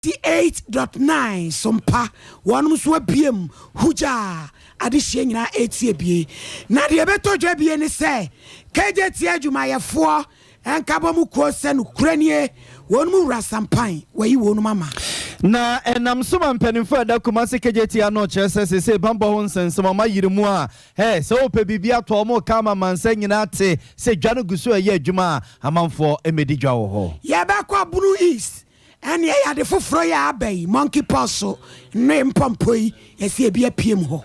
98.9 Sompa wɔnom nso abiem hugyaa adehyeɛ nyinaa ɛretie bie. Na deɛ ɛbɛtɔ dwa bie ne sɛ KJT adwumayɛfoɔ nkabɔ mu kuo sɛ nokorɛ nie wɔnom wura Sampan wayi wɔnom ama. Na ɛnam so ma mpanimfoɔ a ɛda Kumasi KJT ano kyerɛ sɛ seesei bammɔ ho nsɛnsɛm ɔma yere mu a, hɛ, sɛ wopɛ biribi atɔ a wɔreka ama amansan nyinaa te sɛ dwa no gu so reyɛ adwuma a amanfoɔ mmɛdi dwa wɔ hɔ. Yɛbɛkɔ Bono East Ɛneɛ yade foforɔ yi a aba yi, monkey pox so nnoe mpɔmpɔ yi, yɛse ebi apue mu hɔ.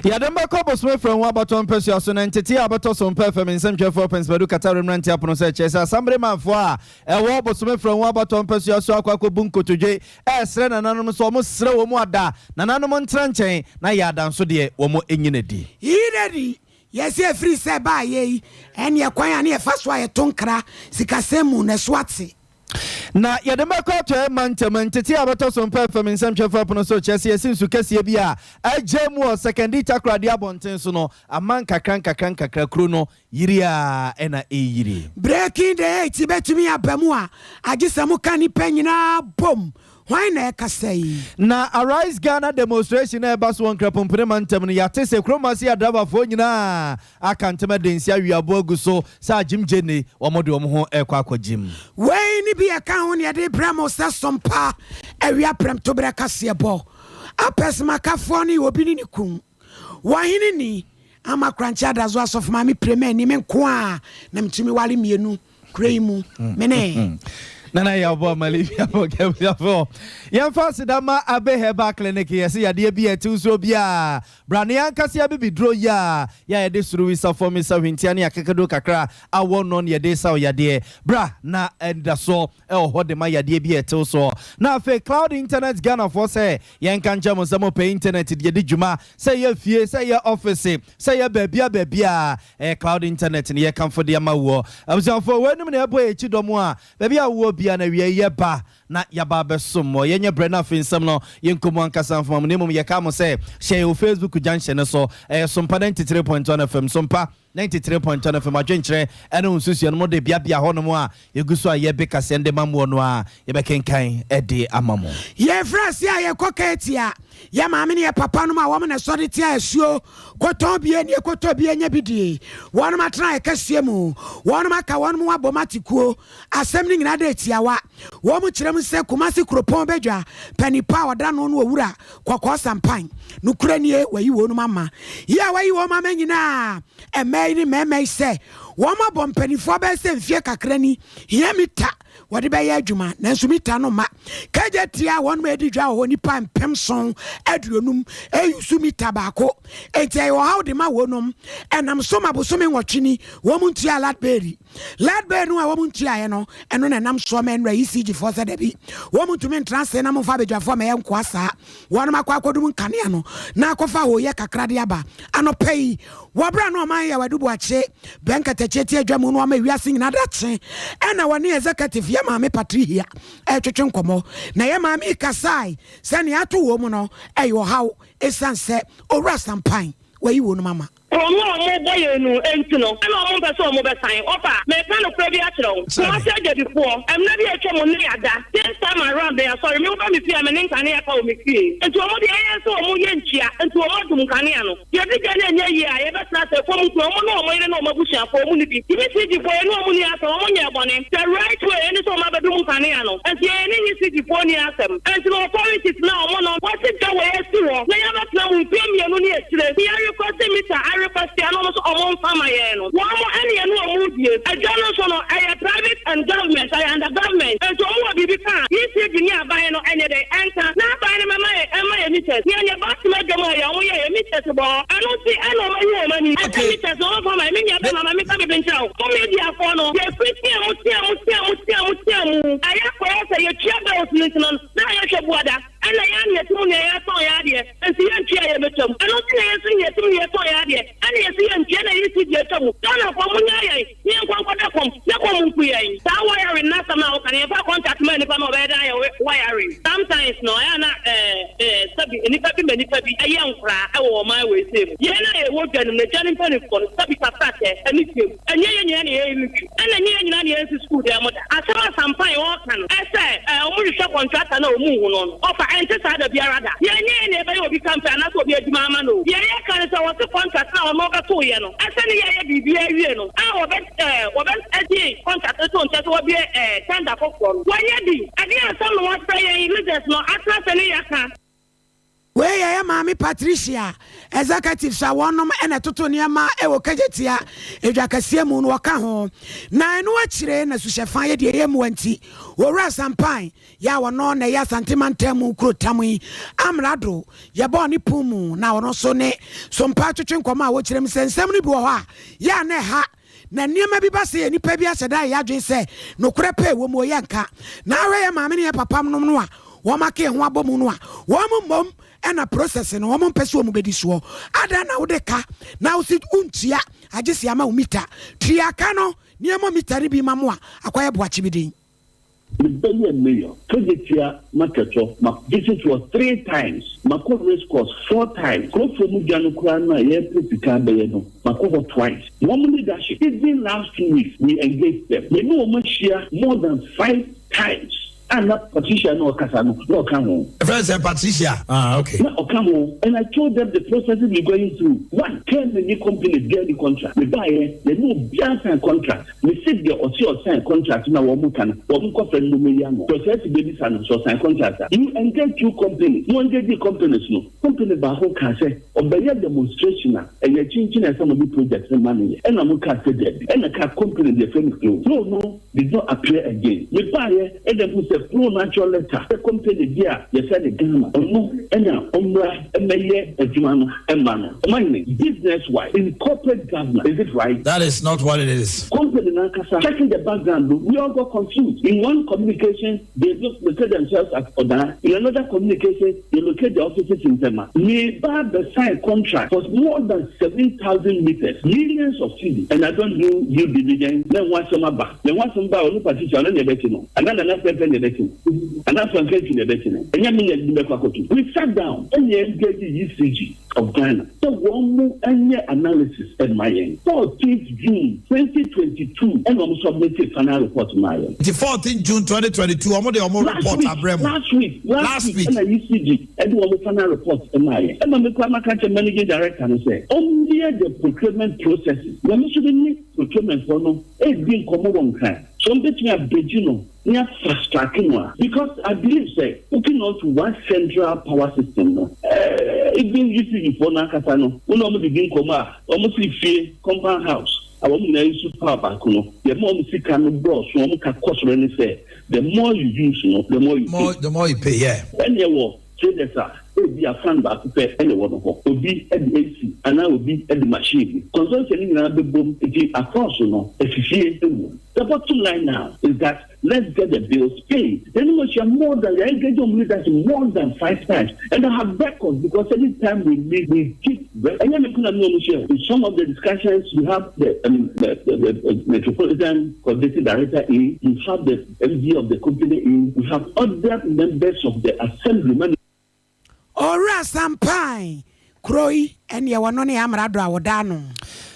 Yade mbɛkɔ bosome frɛ ho abatoɔ mpɛsua so na ntetee a abɛtɔ so mpɛ fam nsɛmtwerɛfoɔ Prince Badu Katare mmeranteɛ apono sɛ kyerɛ sɛ Asambere manfoɔ a ɛwɔ bosome frɛ ho abatoɔ mpɛsua so akɔ akɔbu nkotodwe ɛresrɛ nananom sɛ wɔn srɛ wɔn ada nananom ntena nkyɛn na yɛ ada nso deɛ wɔn nyi no adi. Yi no adi, Yɛse ɛfiri sɛ ɛbaayɛ yi, ɛneɛ kwan a ne yɛfa so a yɛto nkra sikasɛm mu no ɛso ate. Na yɛde bɛkɔ atɔeɛ mantam ntetee a bɛtɔ so mpɛ fam nsɛmtwerɛfoɔ pono so kyerɛ sɛ yɛsi nsu kɛseɛ bi a agya mu wɔ Sekondi Takoradi abɔnten so no ama nkakra nkakra nkakra kuro no yiri ara na ɛreyiri. Breaking the Eight bɛtumi aba mu a, agye sɛ moka nnipa nyinaa bom. Hwan na ɛrekasa yi? Na Arise Ghana demonstration a ɛba so wɔ Nkrapompene mantam no, yɛate sɛ kurom ase adraivafoɔ nyinaa Aka ntɛm adi nse awe aboa agu so sɛ agyem gyeni, wɔn de wɔn ho rekɔ akɔgyem. Wei ne bi a ɛka ho na yɛde rebrɛ mo sɛ sompa awia prɛmtoberɛ kaseɛbɔ. Apɛsmakafoɔ no yɛ obi ne ne kun. Wɔhene ni, Ama Korankye Adazo Asɔfo Maame Prema ni, me nko ara na metumi ware mmienu kuro yi mu, me ne. Nana Yawbɔ Malivia Fo Yɛmfa aseda ma Abe Herbal Clinic yɛse yadeɛ bi a ɛtew soɔ biara Bra na yɛankasa abibiduro yi a yɛ a yɛde suruwisa, fɔmisa, hwentia ne akekaduro kakra awɔ no na yɛde resa wo yadeɛ. Bra na anidasoɔ wɔ hɔ de ma yadeɛ bi a ɛtew soɔ. Na afei Cloud Internet Ghanafoɔ sɛ yɛnka nkyerɛ mo sɛ mopɛ internet de adi dwuma, sɛ ɛyɛ fie, sɛ ɛyɛ ɔfese, sɛ ɛyɛ baabia baabiara, ɛyɛ Cloud Internet na yɛkamfo de ama woɔ. Abusuafoɔ, weinom na ɛbɔ yɛn akyi dɔm a baabi a wowɔ biara no awia yi yɛba na yɛaba abɛsom mo. Yɛnyɛ brɛ na afei nsɛm no yɛnkɔ mu ankasa mfoma mo, na mmom yɛkaa mo sɛ hyɛ yɛn wɔ Facebook junction no so, ɛyɛ Sompa 93.1 FM, Sompa 93.1 FM, adwenkyerɛ ɛne wo nsusuɛ no mode beabea hɔnom a yɛgu so a yɛbe kaseɛ no de ma moɔ no a yɛbɛkenkan de ama mo. Yɛfiri ase a yɛkɔ Katia, yɛ maame ne yɛ papa nom a wɔn na ɛsɔre tia asuo kɔtɔn bie ne ɛkɔtɔ bie nya bi die. Wɔnom atena ɛkɛseɛ mu, wɔnom aka wɔnom ho abom ate kuo. Asɛm no nyinaa da tiawa. Wɔkyerɛ mu sɛ Kumasi kuropɔn badwa pɛ nipa a ɔda ano no Owura Kɔkɔɔ Sampan. Nokorɛ nie, wayi wɔnom ama. Yi a wayi wɔn ama nyinaa, mmaa yi ne mmarima yi sɛ wɔn abɔ mpaninfoɔ bɛyɛ sɛ mfie kakra ni, hia mita wɔde bɛyɛ adwuma, nanso mita no mma. Kagya tia wɔnom a ɛdi dwa wɔ hɔ nipa 7050 ɛyusu mita baako, enti ɛyɛ ɔhaw de ma wɔnom. Ɛnam so ma bosome nwɔtwe ni wɔn ntua ladberi. Lead bɛɛ no a wɔn ntuaeɛ no, ɛno na ɛnam soɔ ma ɛnnora ECG foɔ sɛ dabi, wɔn ntumi ntra ase na momfa abadwafoɔ mmɛyɛ nkoa saa. Wɔnom akɔ akɔdum nkanea no na akɔfa hooyɛ kakra de aba. Anɔpa yi, wɔ berɛ a na ɔman Yaw Adu Boakye bɛn katakyie te adwa mu no ama wiase nyinaa dakye ɛna wɔne Executive yɛ maame Patrihia ɛretwetwe nkɔmmɔ. Na yɛ maame yi kasae sɛ nea ato wɔn mu no ɛyɛ ɔhaw ɛsiane sɛ Owura Sampan wayi wɔnom ama. Korɔno a wɔbɔ yɛn no nti no, ɛna wɔmpɛ sɛ wɔbɛsan. Ɔfa, mereka nokorɛ bi akyerɛ wo, Kumasi adwadifoɔ, mmerɛ bi a atwa mu ne ada, this time around me asɔre, me woba me fie a me ne nkanea ka wɔ me fie, nti wɔn deɛ ɛyɛ sɛ wɔn yɛ ntua, nti wɔn adum nkanea no. Yɛde gya no ɛnyɛ yie a, yɛbɛtena ase, ɛkɔm nti wɔn ne wɔn yere ne wɔn abusuafoɔ, wɔn nni bi. ECG foɔ yɛne wɔn nni asɛm, wɔn nyɛɛ bɔne. The right way ɛne sɛ wɔn abɛdum nkanea no, nti yɛn ne ECG foɔ nni asɛm. Nti no authorities no a wɔn no, wɔse gya wei asi hɔ na yɛabɛtena mu mfeɛ mmienu ne akyire ne yɛrequesti meter arequesti a na wɔn nso wɔn mfa ma yɛn no wɔn ɛne yɛne wɔn redie. Adwa no nso no ɛyɛ private and government ɛyɛ under government nti wɔn wɔ biribi ka a ECG ne aban no ɛnyɛ dɛn ɛnka na aban no mɛma yɛn ɛmma yɛn meters ne yɛnyɛ bathroom adwa mu a yɛ wɔn yɛ yɛn meters bɔ hɔ ɛno nti ɛna wɔn ayi wɔn ani ɛsɛ meters no wɔn mfa ma yɛn me nua bɛma ma menka biribi nkyerɛ wo mo mediafoɔ no yɛfiri tea mu tea mu tea mu tea mu tea mu ɛyɛ akɔyɛ sɛ yɛtua bills no nti no na yɛhwɛ buada Ɛna yɛn ara na yɛte mu nea yɛtɔn yɛn adeɛ, nti yɛntua a yɛbɛtwa mu. Ɛno nti na yɛn nso yɛte mu na yɛtɔn yɛn adeɛ, ɛna yɛse yɛntua na yɛsi deɛ atwa mu. Ghanafoɔ monnyae yɛn na yɛnkɔ nkɔda kɔm na kɔm nku yɛn. Saa wiring no asɛm no a woka no yɛmfa contact maa nipa no a ɔbɛyɛ dɛn ayɛ Wiring. Sometimes no, ɛyɛ a na ɛɛ sɛbi nnipa bi ma nnipa bi yɛ nkoraa wɔ ɔman wei sei mu. Yɛn a yɛwɔ dwa no mu no, dwa no mpanimfoɔ no, sɛbi kafrakyɛ ne tie mu. Ɛnyɛ yɛn nyinaa na yɛyɛ military, ɛna ɛnyɛ yɛn nyinaa na yɛnsi sukuu dan mu da. Asɛm a Sampan ɔɔka no, ɛsɛ wɔhwehwɛ kɔntrata no a wɔn nhu no no, ɔfa, ɛnte saa da biara da. Yɛnyɛ yɛn na yɛbɛyɛ obi campaign anaasɛ obi adwuma ama no o. Deɛ yɛka ne sɛ wɔse contract no a wɔn bɛtoeɛ no, ɛsɛ ne yɛyɛ biribiara wie no a wɔbɛ wɔbɛ gye contract no to nkyɛn sɛ wɔbue tender foforɔ no, wɔnyɛ bi. Ɛdeɛn asɛm na wɔafrɛ yɛn leaders no atena ase ne yɛaka? Wei yɛ yɛ maame Patricia, executives a wɔnom na ɛtoto nneɛma wɔ Kejetia edwa kɛseɛ mu no wɔka ho. Na ɛno akyire na Suhyɛfa yɛ deɛ ɛyɛ mua nti, Owura Sampan yɛ a ɔno na ɛyɛ Asante mantam mu kuro tam yi amrado, yɛbɔɔ ne pon mu na ɔno nso ne Sompa twetwe nkɔmmɔ a wɔkyerɛ mu sɛ nsɛm no bi wɔ hɔ a yɛ a na ɛha na nneɛma bi ba sɛ yɛ nnipa bi ahyɛ da yɛ adwene sɛ nokorɛ pɛ wɔ mu yɛ nka na ahwɛ yɛ maame ne yɛ papa nom no a wɔn aka ho abɔ mu no a wɔn mmom ɛna process no wɔn mpɛ sɛ wɔn bɛdi soɔ. Adan na wode ka na wosi wontua agye si ama wo mita tua ka no nneɛma mita no bi ma mo a akɔyɛ boakye bi din. Mebɛyɛɛ mayor, Kejetia market hɔ, ma visit hɔ three times, makɔ race course four times, Kurofo mu dwa no koraa no a yɛrepɛ sika abɛyɛ no, makɔ hɔ twice. Wɔn leadership, even last 2 weeks, we engaged them. Me ne wɔn ahyia more than five times a na Patricia na ɔkasa no na ɔka ho. Ɛfrɛ sɛ Patricia, ah, okay. Na ɔka ho, and I told them the processes we going through. One, Kɛn ne company biara ni contract. Me baayɛ, yɛne obiara sign contract. Me se deɛ ɔse ɔsign contract na wɔn ka no, wɔn nkɔfrɛ no mo yi ano. Process bebisa no sɛ ɔsign contract a. You engage two companies. Mo engage companies no. Company baako kaa sɛ ɔbɛyɛ demonstration a ɛyɛ kyinkyin a ɛsɛ mo de project no ma no yɛ. Ɛna mo kaa sɛ daabi. Ɛna kaa company deɛ fɛ no Flow. Flow no did not appear again. Me baayɛ ɛna mu sɛ Flow no atwerɛ letter sɛ company bi a yɛfrɛ no Ghana ɔno ɛna ɔmmra ɛmɛyɛ adwuma no ɛma no. Ɔman business wise, in corporate governance, is it right? That is not what it is. Company nankasa, checking the background, we all got confused. In one communication, they look locate themselves at Oda. In another communication, they locate the offices in Tema. Me ba sign contract for more than 7,000 meters, millions of cedis, and I don't do due diligence. Then one summer back. Then one summer back, only Patricia, only nebetino. Another na pepe nebetino. Another Frankenchi nebetino. And yami. We sat down and we engaged the ECG of Ghana. So one more analysis at my end. 14th June 2022, and I'm submitted final report to my end. The 14th June 2022, ɔmo de ɔmo report abrɛ mo. Last week, last Last week, week. ɛna ECG ɛde wɔn final report ɛma yɛ. Ɛma mi kɔ amaka kyɛ managing director no sɛ, ɔmmie the procurement processes. Na mi nso de ne procurement fɔ no edi nkɔmɔ wɔ Nkran. So mbɛtumi abɛgye no ní a fast track no a, because I believe sɛ hooking on to one central power system no, even ECG foɔ n'ankasa no, wɔn a wɔn didi nkɔmɔ a wɔn si fie compound house a wɔn nyinaa use power baako no, yɛ mo wɔn sika no dɔɔso, wɔn ka kɔ soro ne sɛ the more you use no, the more you pay. More, the more you pay, yeah. Ɛnna ɛwɔ traders a ebi a fan baako pɛ ɛna ɛwɔ no hɔ, obi ɛde AC anaa obi ɛde machine bi, consumption ne nyinaa bɛ bom nti across no efifie ewu. The bottom line now is that let's get the bills paid. Then we share more than we engage on leaders more than five times, and I have records because anytime we meet, we keep records. And then we share. In some of the discussions, you have the Metropolitan Coordinating Director in, you have the MD of the company in, you have other members of the assembly. Owura Sampan kuro yi ɛneɛ wɔno ne amrado a wɔda no.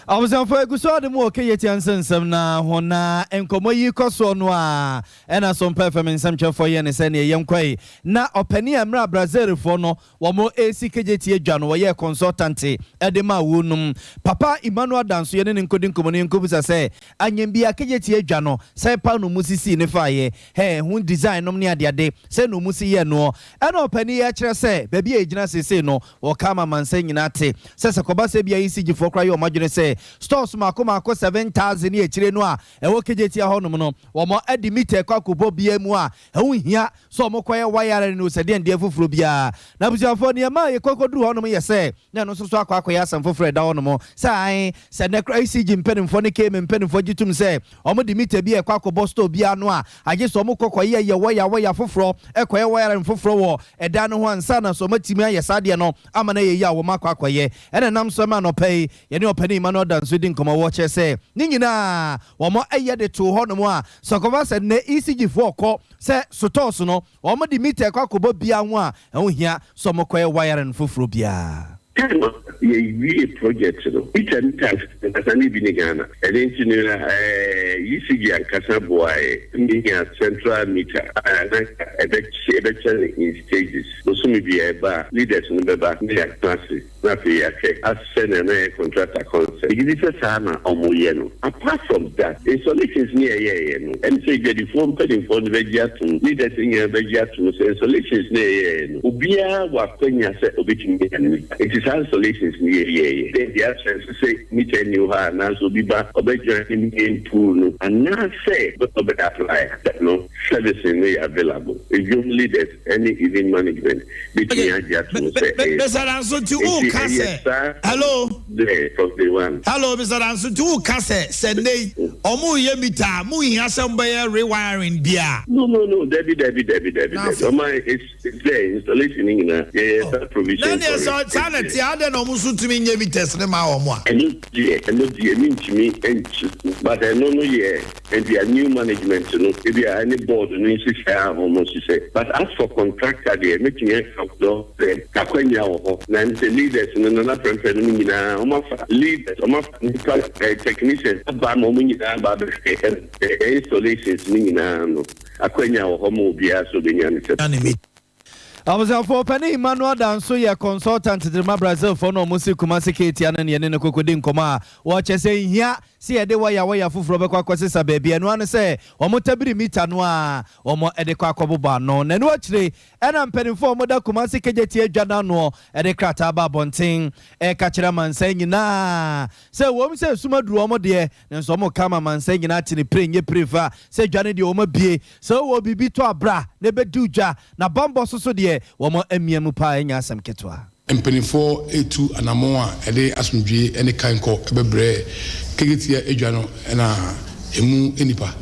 Abusuafo, egu so ade mu wɔ Kejetia nsɛnsɛm na ho na nkɔmmɔ yi kɔ soɔ no a, ɛna Sompa FM nsɛmtwerɛfoɔ yɛ ne sɛ neɛ yɛnkɔ yi na ɔpani a mmerɛ a Brazilfoɔ no wɔn esi Kejetia dwa no, wɔyɛ consultant ɛde ma wɔnum, Papa Emmanuel Danso, yɛne ne nkɔdi nkɔmmɔ no, yɛnkɔbusa sɛ anyambia Kejetia dwa no sɛ pa no mu sisi ne faayɛ hɛ ho design nom ne adeade sɛ na ɔmu si yɛ noɔ. Ɛna ɔpani yɛ kyerɛ sɛ baabi a yɛgyina seesei no, wɔka ama mansa nyinaa te sɛ kɔba sɛ bia ECG foɔ koraa yɛ ɔmo adwene sɛ stores maako maako 7,000 ne akyire no a ɛwɔ Kejetia hɔnom no, wɔn adi meter kɔ akɔbɔ bia mu a ɛho hia sɛ ɔmo kɔyɛ wire no sɛ deɛ ndeɛ foforɔ biara. Na abusuafoɔ, nneɛma a yɛkɔkɔduru hɔnom yɛ sɛ na ɛno nso so akɔ akɔyɛ asɛm foforɔ ɛda hɔnom sɛ ae sɛ nnɛ kora ECG mpanimfoɔ ne KMA mpanimfoɔ gye tom sɛ ɔmo de meter bi a ɛkɔ akɔbɔ store biara no a, agye sɛ ɔmo kɔ kɔyɛ yɛ wɔya wɔya foforɔ, ɛkɔyɛ wire foforɔ wɔ ɛdan no ho ansa na sɛ ɔmo atumi ayɛ saa deɛ no ama no yɛ yi a wɔn akɔ akɔyɛ. Ɛna nam so ma anɔpɛ yi yɛne ɔpanin Emmanuel. Danso di nkɔmmɔ wɔkyerɛ sɛ ne nyinaa wɔn ɛyɛ de too hɔnom a sɛ ɔkɔba sɛ nnɛ ECG foɔ kɔ sɛ sotɔɔso no wɔn de meter kɔ akɔbɔ bia ho a ɛho hia sɛ wɔn kɔyɛ wiring foforɔ biara. Time a yɛwie project no, meter meters ankasa ne bi ne Ghana. Ɛno nti no ECG ankasa boaeɛ ma central meter a na nka ɛbɛkyɛ no in stages. Bosome biara ɛba a, leaders no bɛba na yɛatena ase na afei yɛahwɛ sɛnea na ɛyɛ contractor concept. Megye di sɛ saa na wɔyɛ no. Apart from that, installations ne yɛyɛeɛ no, ɛne sɛ adwadifoɔ mpanimfoɔ no bɛgye atom, leaders no nyinaa bɛgye atom sɛ installations no yɛyɛeɛ no, obiara wɔ akwanya sɛ obɛtumi anya ne meter. Nti saa installations no yɛyɛeɛ. Dɛn nti akyerɛ nso sɛ meter nni hɔ a, anaasɛ obi ba ɔbɛjoin ne main pool no, anaasɛ ɔbɛ apply a, no servicing no yɛ available. Edwom leaders ne even management bɛtumi agye atom sɛ ɛyɛ Mr. saa. Danso nti Nti woka ɛyɛ sɛ saa hello. there from day one. Hello, Mr. Danso, nti woka sɛ nnɛ yi ɔmo yɛ meter a monhia sɛ mobɛyɛ rewiring bia? No, dabi, dabi, dabi, dabi, Na dabi. afei Ɔman, it's there, installation ne nyinaa yɛyɛ saa na provision neɛ for sɛ it. saa na It's te adɛn na ɔmo nso tumi nyɛ meters ne ma wɔ mo a? Ɛno deɛ mentumi nkyi, but ɛno no yɛ ebi a new management no, ebi a ɛne board no nhyehyɛ a wɔn hyehyɛ, but as for contractor deɛ, mɛtumi aka dɔ sɛ akwanya wɔ hɔ na sɛ leaders no nana pɛmpɛ no nyinaa wɔn afa leaders, wɔn afa nipa technicians aba ma wɔn nyinaa ba abɛhwɛ installations no nyinaa no, akwanya wɔ hɔ ma obiara so obɛnya ne sɛ. Ne meter. Abusuafoɔ, panin Emmanuel Danso yɛ consultant de ma Brazilfoɔ na ɔmo si Kumase Kejetia no ne yɛne no kɔkɔdi nkɔmmɔ a wɔkyɛ sɛ nhia sɛ yɛde wɔya wɔya foforɔ bɛkɔ akɔsesa baabi. Ɛno ano sɛ ɔmo tabiri meter no a ɔmo de kɔ akɔbobɔ ano na ɛno akyire ɛna mpanimfoɔ a ɔmo Kumase Kejetia adwa no anoɔ ɛde krataa ba abɔnten ɛka kyerɛ amansan nyinaa sɛ wɔm sɛ esum aduru ɔmo deɛ ne nso ɔmo ka ma amansan nyinaa te ne pere nye pere fa sɛ dwa no deɛ ɔmo abie sɛ wɔwɔ biribi tɔ abra na ɛbɛdi dwa na bambɔ so so deɛ wɔn amia mu paa, ɛnyɛ asɛm ketewa. Mpanimfoɔ etu anammɔn a ɛde asomdwie ne kankɔ ɛbɛbrɛ Kejetia adwa no ɛna emu nipa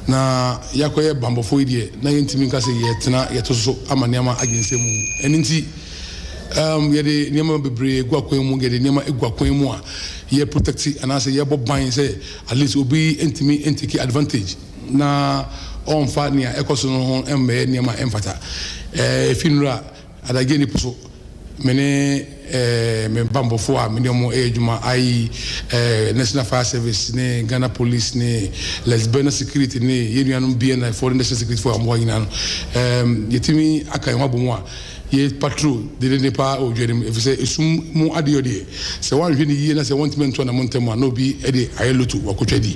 na yɛakɔyɛ bambɔfoɔ yi deɛ na yɛntumi nka sɛ yɛtena yɛto so ama nneɛma agye nsɛm mu. Ɛno nti yɛde nneɛma bebree gu akwan mu, yɛde nneɛma egu akwan mu a yɛ protect anaasɛ yɛbɔ ban sɛ at least obi ntumi ntake advantage na ɔnfa nea ɛkɔ so no ho mmɛyɛ nneɛma ɛmfata. Efi nnura adagye nipa so, me ne me bambɔfoɔ a me ne ɔmo ɛyɛ adwuma ayi National Fire Service ne Ghana Police ne Lesbena Security ne yɛn nuanom BNI foɔ ne National Security foɔ a ɔmo hɔ nyinaa no, yɛtumi aka yɛn ho abɔ mu a yɛ patrol dede paa wɔ dwa no mu, efisɛ esum mu adeɛ deɛ sɛ wɔanhwɛ ne yie na sɛ wɔntumi nto anam ntɛm a na obi de ayɛ loto wakɔtwa di.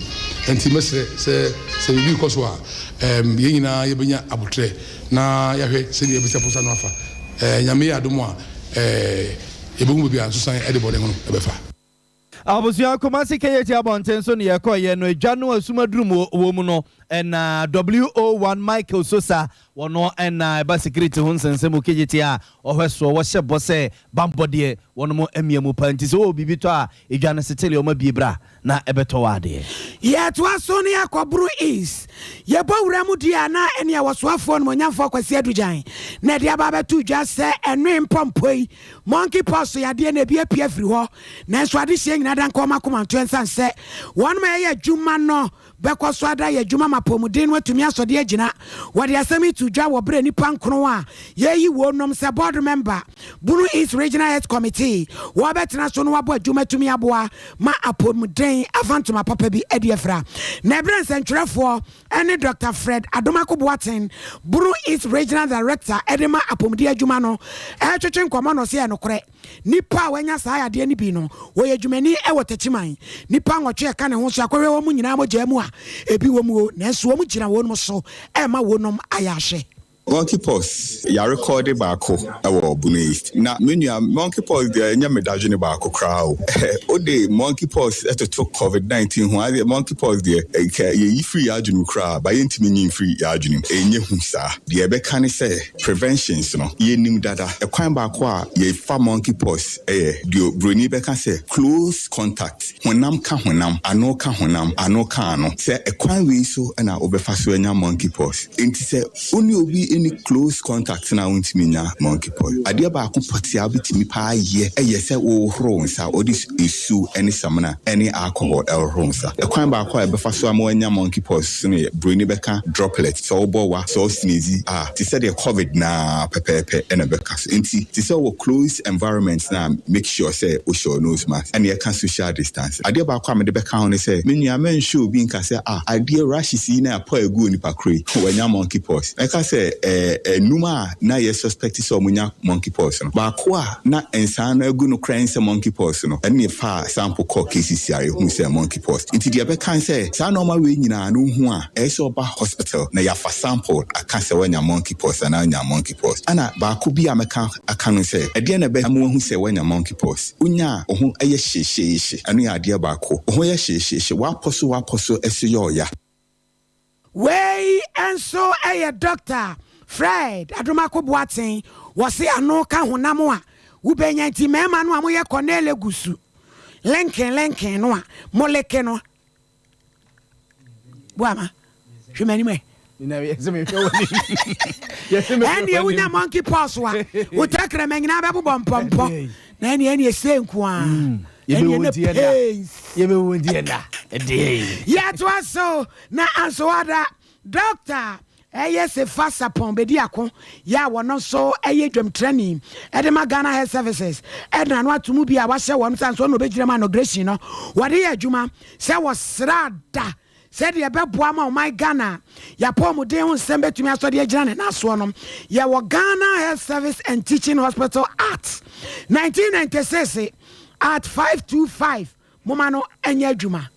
Nti mɛsrɛ sɛ biribi kɔ so a yɛn nyinaa yɛbɛnya abotire na yɛahwɛ sɛdeɛ yɛbɛsi aposa no afa. Nyame yɛ adom a yɛbɛhu baabi a nsosan ɛde bɔne ho no ɛbɛfa. Abusua, Kumase Kejetia abɔnten so ne yɛkɔyɛ no adwa no asum aduru mu wɔ mu no ɛna WO1 Michael Sosa wɔno ɛna ɛba security ho nsɛnsɛm wɔ Kejetia a ɔhwɛ soɔ wɔhyɛ bɔ sɛ bambɔ deɛ wɔnom amia mu pa, nti sɛ wɔwɔ biribi tɔ a edwa no setele ɔma bie bra na ɛbɛtɔ wɔ adeɛ. Yɛtoa so ne yɛkɔboro East. Yɛbɔ wura mu di a na ɛne ɛwɔsoafoɔ no monyamfoɔ Kwasi Adugyan na ɛde aba bɛto dwa sɛ ɛnoe mpɔmpɔ yi monkey pox yadeɛ na ebi apue afiri hɔ, nanso adehyeɛ nyinaa da nka ɔma akomanto ɛnsiane sɛ wɔnom a ɛyɛ adwuma no bɛkɔ so ada yɛ adwuma ma apɔmuden no atumi asɔde agyina. Wɔde asɛm yi to dwa wɔ berɛ nnipa nkron a yɛyi wɔnom sɛ board member Bono East Regional Health Committee wɔbɛtena so no wabɔ adwuma tumi aboa ma apɔmuden afa ntoma papa bi adi afira. Na ɛberɛ nsɛntwerɛfoɔ ɛne Dr Fred Adomako Boaten, Bono East Regional Director ɛde ma apɔmuden adwuma no, ɛretwetwe nkɔmmɔ no, ɔsɛ ɛnokorɛ nipa a wanya saa yadeɛ no bi no wɔyɛ dwumani ɛwɔ Takyiman. Nipa 8 ɛka ne ho so akɔhwɛ wɔn mu nyinaa mogya mu a ebi wɔ mu o, nanso wɔn gyina wɔn so ɛma wɔnom ayɛ ahwɛ. Monkeypox yɛarekɔde baako ɛwɔ Bono East na me nua, monkeypox deɛ ɛnyɛ me dadwene baako koraa o. Wode monkeypox ɛtoto COVID-19 ho adeɛ, monkeypox deɛ nka yɛyi firi yɛ adwene mu koraa ba yɛntumi nyi mfiri yɛ adwene mu. Ɛnyɛ hu saa. Deɛ ɛbɛka ne sɛ preventions no yɛnim dada. Ɛkwan baako a yɛfa monkeypox ɛyɛ deɛ buroni bɛka sɛ close contact, honam ka honam, ano ka honam, ano ka ano. Sɛ ɛkwan wei so ɛna wobɛfa so anya monkeypox, nti sɛ wo ne obi any close contact na wontumi nya monkey pox. Adeɛ baako pɔtee a wobɛtumi paa yɛ ɛyɛ sɛ wohohoro wo nsa, wode nsuo ne samina ne alcohol ɛhohoro wo nsa. Ɛkwan baako a ɛbɛfa so ama woanya monkey pox no yɛ buroni bɛka droplet, sɛ wobɔ wa, sɛ wo sneeze a, te sɛ deɛ covid naa pɛpɛɛpɛ ɛna ɛbɛka so. Nti te sɛ wɔ close environment na make sure sɛ wohyɛ wo nose mask ɛne ɛka social distance. Adeɛ baako a mede bɛka ho ne sɛ, me nua, mɛnhwɛ obi nka sɛ, ah, adeɛ rashes yi na apɔ agu onipa koro yi, wanya monkey pox. Ɛka sɛ ɛnum a na yɛ suspect sɛ ɔmo nya monkey pox no, baako a na nsaa no agu no koraa nsɛ monkey pox no, ɛne fa sample kɔ KCC a yɛhu sɛ monkey pox. Nti deɛ ɛbɛka sɛ saa nɔɔma wei nyinaa no hu a, ɛyɛ sɛ ɔba hospital na yɛafa sample aka sɛ wanya monkey pox anaa nya monkey pox. Ɛna baako bi a mɛka aka no sɛ, ɛdeɛ na ɛbɛma wahu sɛ wanya monkey pox? Wonya a, wo ho ɛyɛ hyeehyeehye. Ɛno yɛ adeɛ baako. Wo ho yɛ hyeehyeehye, woapɔ so, woapɔ so ɛso yɛ ɔya. Wei nso yɛ Dr Fred Adomako Boateng. Wɔse ano ka honam a wobɛnya, nti mmarima no a moyɛ kɔnɛɛlɛ gu su linkin linkin no a moleke no boama hwɛ m'anim ɛ. Ɛnneɛ wonya monkey pox a, wo tɛkrɛma nyinaa bɛbobɔ mpɔmpɔ na ɛneɛ ɛsɛ nko a ɛneɛ ne pains. Yɛtoa so na anso doctor ɛyɛ Sefa Sapɔn bɛdi ako yɛ a, wɔno nso ɛyɛ dwamtrani ɛde ma Ghana Health Services, ɛna no ato mu bi a wahyɛ wɔn sa nso na ɔbɛgyina mu inauguration no, wɔde yɛ adwuma sɛ wɔsra da sɛdeɛ ɛbɛboa ma ɔman Ghana yɛapɔmuden ho nsɛm bɛtumi asɔde agyina ne nasoɔ no. Yɛwɔ Ghana Health Service and Teaching Hospital Act 1996, Act 525, moma no ɛnyɛ adwuma.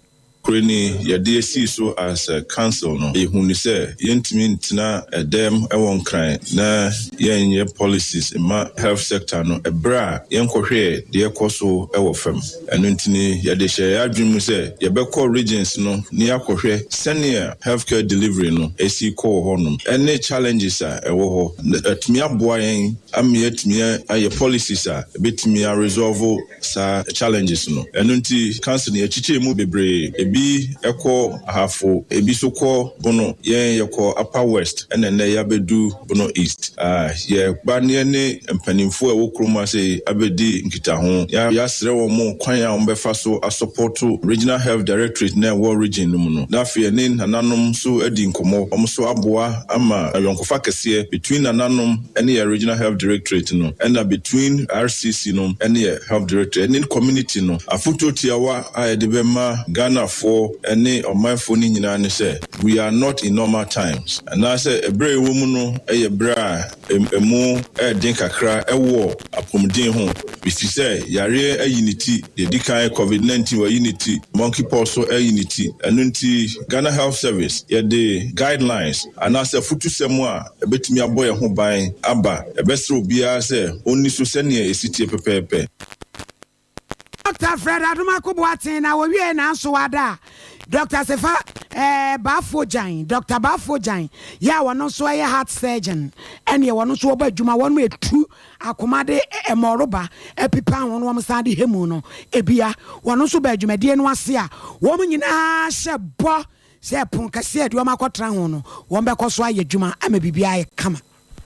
Kure ni yɛde esi so as a council no, ehu ni sɛ yɛntumi ntena ɛdɛm ɛwɔ Nkran na yɛnyɛ policies mma health sector no ɛberɛ a yɛnkɔhwɛ deɛ ɛkɔ so ɛwɔ fam. Ɛno nti ni yɛde hyɛ yɛn adwene mu sɛ yɛbɛkɔ regions no na yɛakɔhwɛ sɛnea healthcare delivery no esi kɔ wɔ hɔnom ɛne challenges a ɛwɔ hɔ, ɛtumi aboa yɛn ama yɛatumi ayɛ policies a ɛbɛtumi aresolve saa challenges no. Ɛno nti council no yɛkyekyɛ mu bebree, ebi ɛkɔ Ahafo, ebi nso kɔ Bono, yɛn yɛkɔ Upper West, ɛna nnɛ yɛabɛdu Bono East. Yɛba ne ne mpanimfoɔ a ɛwɔ kurom ase abɛdi nkitaho, yɛasrɛ wɔn mo kwan a wɔbɛfa so asupport Regional Health Directorate na ɛwɔ region no mu no. Na afei ɛne nananom nso adi nkɔmmɔ, wɔn nso aboa ama ayɔnkofa kɛseɛ between nananom ɛne yɛ Regional Health Directorate no, ɛna between RCC no ɛne yɛ Health Directorate ɛne community no. Afotuo tiawa a yɛde bɛma Ghanafoɔ ɛne ɔmanfoɔ no nyinaa ne sɛ, we are not in normal times, anaasɛ ɛberɛ a ɛwɔ mu no ɛyɛ berɛ a ɛmu ɛɛden kakra ɛwɔ apɔmuden ho, ɛfiri sɛ yareɛ ayi ne ti. Deɛ di kan, COVID-19 wayi ne ti, monkey pox so ayi ne ti. Ɛno nti Ghana Health Service yɛde guidelines anaasɛ afotusɛm a ɛbɛtumi abɔ yɛn ho ban aba. Ɛbɛsrɛ obiara sɛ ɔnni so sɛnea ɛsi tie pɛpɛɛpɛ. Dr Fred Adomako Boateng na wɔwie nanso wada Dr Sefa Baafo Gyan, Dr Baafo Gyan yɛ a wɔno nso ɛyɛ heart surgeon, ɛneɛ wɔno nso wɔbɔ adwuma, wɔn etu akoma de ɛmɔroba ɛpipa ho no, wɔn san de hemu no ebia. Wɔno nso bɛ adwumadie no ase a, wɔn nyinaa hyɛ bɔ sɛ pon kɛseɛ de wɔn akɔtena ho no, wɔn bɛkɔ so ayɛ adwuma ama biribiara ayɛ kama.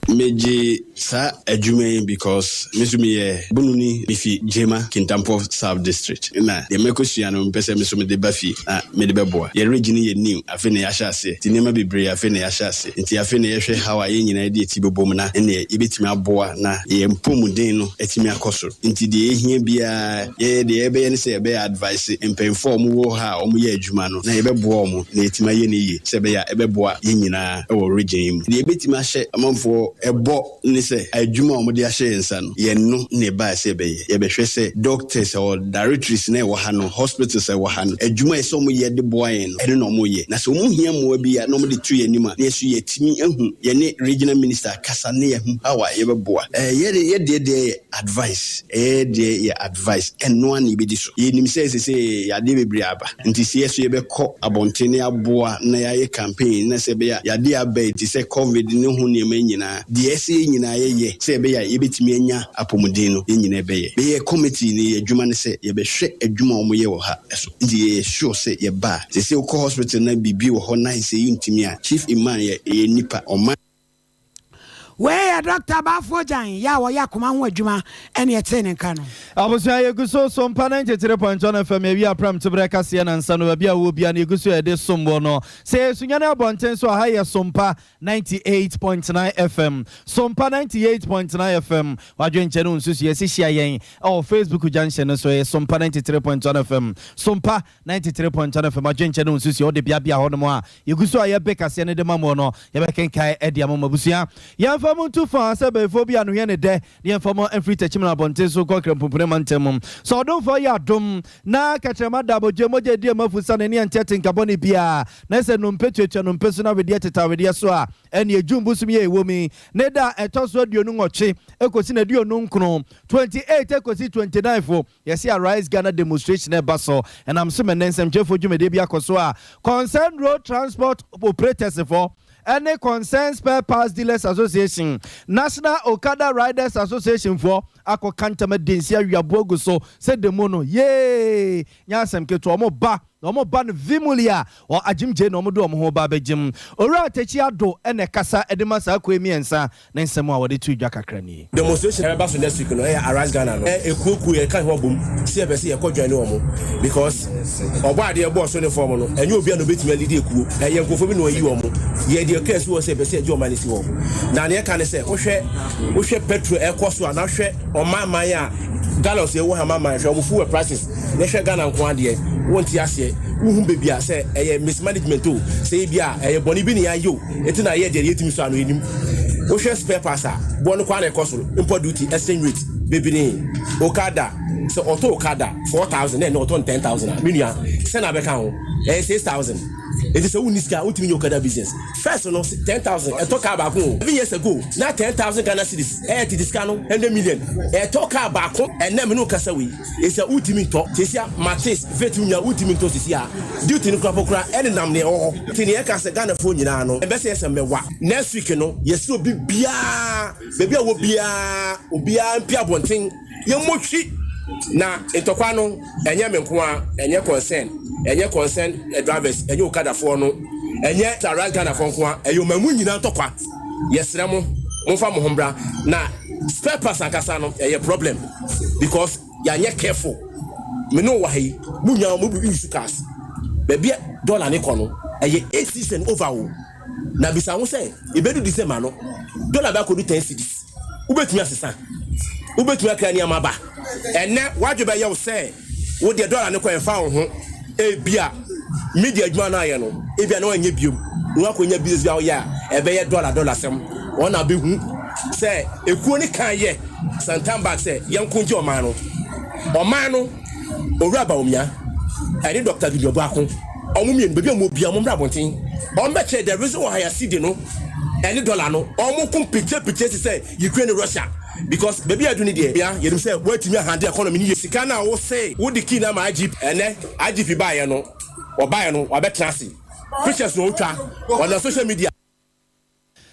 Megye saa adwuma yi because me nso meyɛ Bononi, mefi Gyema Kintampo South District, na deɛ mɛkɔsua no, mepɛ sɛ me nso mede ba fie na mede bɛboa yɛ region. Yɛ new, afei na yɛahyɛ aseɛ, nti nneɛma bebree afei na yɛahyɛ aseɛ, nti afei na yɛhwɛ how a yɛn nyinaa yɛde ati bɛbɔ mu na ɛneɛ yɛbɛtumi aboa na yɛn mpɔmuden no atumi akɔ soro. Nti deɛ ɛhia biara, yɛyɛ deɛ yɛbɛyɛ ne sɛ yɛbɛyɛ advice mpanyinfoɔ a wɔwɔ ha a wɔyɛ adwuma no na yɛbɛboa wɔn na yɛtumi ayɛ no yie sɛ ɛbɛyɛ a ɛbɛboa yɛn nyinaa ɛwɔ region yi mu. Deɛ yɛbɛtumi ahyɛ amanfoɔ ɛbɔ ne sɛ adwuma a wɔde ahyɛ yɛn nsa no, yɛn no na ɛbaa sɛ yɛbɛyɛ, yɛbɛhwɛ sɛ doctors ɛwɔ directories na ɛwɔ ha no, hospitals ɛwɔ ha no, adwuma yɛ sɛ wɔyɛ de boa yɛn no, ɛno na wɔyɛ. Na sɛ wɔn hia mmoa bi a na wɔde to yɛn anim a, na yɛso yɛtumi ahu yɛne regional minister kasa ne yɛhu how a yɛbɛboa. Yɛde yɛdeɛ deɛ yɛ advice, ɛyɛ deɛ yɛ advice, ɛnoa na yɛbɛdi so. Yɛnim sɛ ɛsɛ sɛ yadeɛ bebree aba, nti sɛ yɛ so yɛbɛkɔ abɔnten ne aboa na yɛayɛ campaign na sɛ ɛbɛyɛ a yadeɛ aba yi te sɛ COVID ne ho nneɛma nyinaa, deɛ ɛsɛ yɛ nyinaa yɛyɛ sɛ ɛbɛyɛ a yɛbɛtumi anya apɔmuden no, yɛn nyinaa bɛyɛ. Bɛyɛ committee ne yɛ adwuma ne sɛ yɛbɛhwɛ adwuma a wɔyɛ wɔ ha ɛso. Nti yɛyɛ sure sɛ yɛba a, sɛ wokɔ hospital na biribi wɔ hɔ na sɛ yɛntumi a, chief imam yɛ nipa ɔman. Wei yɛ Dɔkta Baffour Gyan yɛ a ɔyɛ akoma ho adwuma ɛne ɛtee ne nka no. Abusua yɛgu so so mpa 93.1 FM awia prɛm toberɛ kaseɛ nansa no baabi a wowɔ biara no yɛgu so yɛde som woɔ no sɛ yɛ Sunyani abɔnten so a ha yɛ Sompa 98.9 FM Sompa 98.9 FM wadwenkyɛ ne wo nsusuiɛ si hyia yɛn ɛwɔ Facebook junction no so ɛyɛ Sompa 93.1 FM Sompa 93.1 FM adwenkyɛ ne wo nsusuiɛ wode beabea hɔ nom a yɛgu so a yɛbe kaseɛ no de ma moɔ no yɛbɛkenkae de ama mo abusua yɛmfa mo ntu fa sɛ bɛyifoɔ bi anohwɛ ne dɛ ne yɛmfa mo mfiri takyim no abɔnten so kɔ krampupune mantam mu sɛ ɔdomfoɔ yɛ adom na kɛtrɛma da abɔdwe mogya di amafu sa ne ne ɛnteɛ tenkabɔne biaa na sɛ nnompe tuatua nnompe so na wedeɛ teta wedeɛ so a ɛne June bosom yɛ ɛwɔ mi ne da ɛtɔ so 28 ɛkɔsi na 29, 28 ɛkɔsi 29 fo yɛsi Arise Ghana demonstration ɛba so. Ɛnam so mɛnɛ nsɛmtwerɛfoɔ dwumadie bi akɔ so a Concerned Road Transport Operators foɔ ɛne Concerned Spare Parts Dealers Association, National Okada Riders Association foɔ akɔka ntam adi nsi awiaboa gu so sɛ demo no yee nyɛ asɛm ketewa. Ɔmo ba na ɔmo ba no vimuli a ɔ agyimgye na ɔmo de ɔmo ho ba abɛgyim. Owura Atakyi Ado ɛna ɛkasa ɛde ma saa kuo mmiɛnsa ne nsɛm a wɔde to dwa kakra nie. Demonstration ɛbɛba so next week no ɛyɛ Arise Ghana no. Ekuokuo yɛka ho abom si yɛpɛ sɛ yɛkɔ join wɔn because ɔbɔ adeɛ bɔɔ so ne fɔm no, ɛnyɛ obi a na obetumi alidi ekuo, ɛyɛ nkurɔfoɔ bi na ɔyi wɔn. Yɛ deɛ kaa si hɔ sɛ yɛpɛ sɛ yɛgye ɔman no si hɔ, na neɛ ɛka ne sɛ wohwɛ petrol ɛkɔ so a, na hwɛ ɔman man a gallons ɛwɔ ha man man, hwɛ ɔmo fuel prices na hwɛ Ghana nko adeɛ, wonte aseɛ. Wohu baabi a sɛ ɛyɛ mismanagement o, sɛ ebi a ɛyɛ bɔne bi ne yɛayɛ o, eti na yɛ deɛ yɛtumi so ano anim. Wohwɛ spare parts a boɔ no kɔ ana ɛkɔ soro, import duty, exchange rate bebree. Okada sɛ ɔtɔ okada 4,000 na ɛnɛ ɔtɔ no 10,000 a, me nua, sɛ na abɛka ho ɛyɛ 6,000. Eti sɛ wonni sika, wotumi nyɛ okada business. First no, 10,000 ɛtɔ car baako o. 7 years ago na 10,000 Ghana cedis ɛyɛ tete sika no 100 million ɛtɔ car baako. Ɛnɛ mi n'o kasa wei esi a wotumi ntɔ sisi a Matiz Vitz nya wotumi ntɔ sisi a duty no kura pokura ɛne nam nea ɛwɔ hɔ. Ti nea ɛka sɛ Ghanafoɔ nyinaa no ɛbɛsɛ yɛ sɛ mmɛwa next week no, yɛsi obi biara baabi a wɔ biara, obiara mpi abɔnten, yɛmmɔ twi na ntɔkwa no. Ɛnyɛ me nko a, ɛnyɛ concern drivers, ɛnyɛ okadafoɔ no, ɛnyɛ Arise Ghanafoɔ nko a, ɛyɛ ɔman mu nyinaa ntɔkwa. Yɛsrɛ mo, momfa mo ho mbra. Na spare parts ankasa no ɛyɛ problem because yɛanyɛ careful. Me ne wɔ ha yi, mo nyinaa mo bi use cars. Baabi a dollar ne kɔ no ɛyɛ 8 cedis and over o, na bisa ho sɛ ebedu December no, dollar bɛ akɔdu 10 cedis. Wobɛtumi asesa, wobɛtumi akra nneɛma ba. Ɛnɛ wadwe bɛyɛ wo sɛ wo deɛ dollar ne kɔ ɛmfa wo ho. Ebia media adwuma no ayɛ no, ebia na wanyɛ biom na wakɔnya business bi a woyɛ a ɛbɛyɛ dollar dollar sɛm. Wɔn na bɛhu sɛ ekuo ne kan yɛ santan bag sɛ yɛnko gye ɔman no. Ɔman no Owura Bawumia ɛne Dr Gideon Boako, ɔmo mmienu, baabi a ɔmo bia, ɔmo mmra abɔnten, ɔmo bɛkyerɛ the reason why cedi no ɛne dollar no ɔmo ko pikyɛ si sɛ Ukraine ne Russia, because baabi a adu ne deɛ ya yɛnim sɛ wɔatumi ahande economy ne yɛ sika no a wose wode key na ma IGP. Ɛnɛ IGP baayɛ no, ɔbaayɛ no wabɛtena ase, pictures na ɔtwa ɔna social media.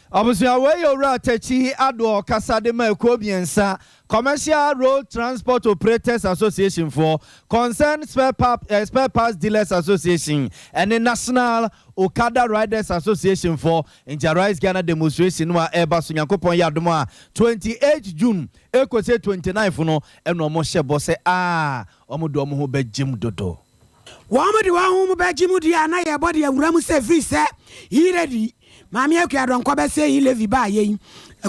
Abusua, wei yɛ Owura Atakyi Ado ɔkasa de ma ekuo mmiɛnsa: Commercial Road Transport Operators Association foɔ, Concerned Spare Parts Dealers Association ɛne National Okada Riders Association foɔ. Nti Arise Ghana demonstration no a ɛreba so, Nyankopɔn yɛ adom a, 28 June ekosi 29 no, ɛna ɔmo hyɛ bɔ sɛ aa ɔmo de ɔmo ho bɛgyem dodo. Wɔn de wɔn ho mu bɛgye mu deɛ a na yɛbɔ de awura mu sɛ firi sɛ yiredi Maame Akua Dɔnkɔ bɛsɛ yi levy baa yɛn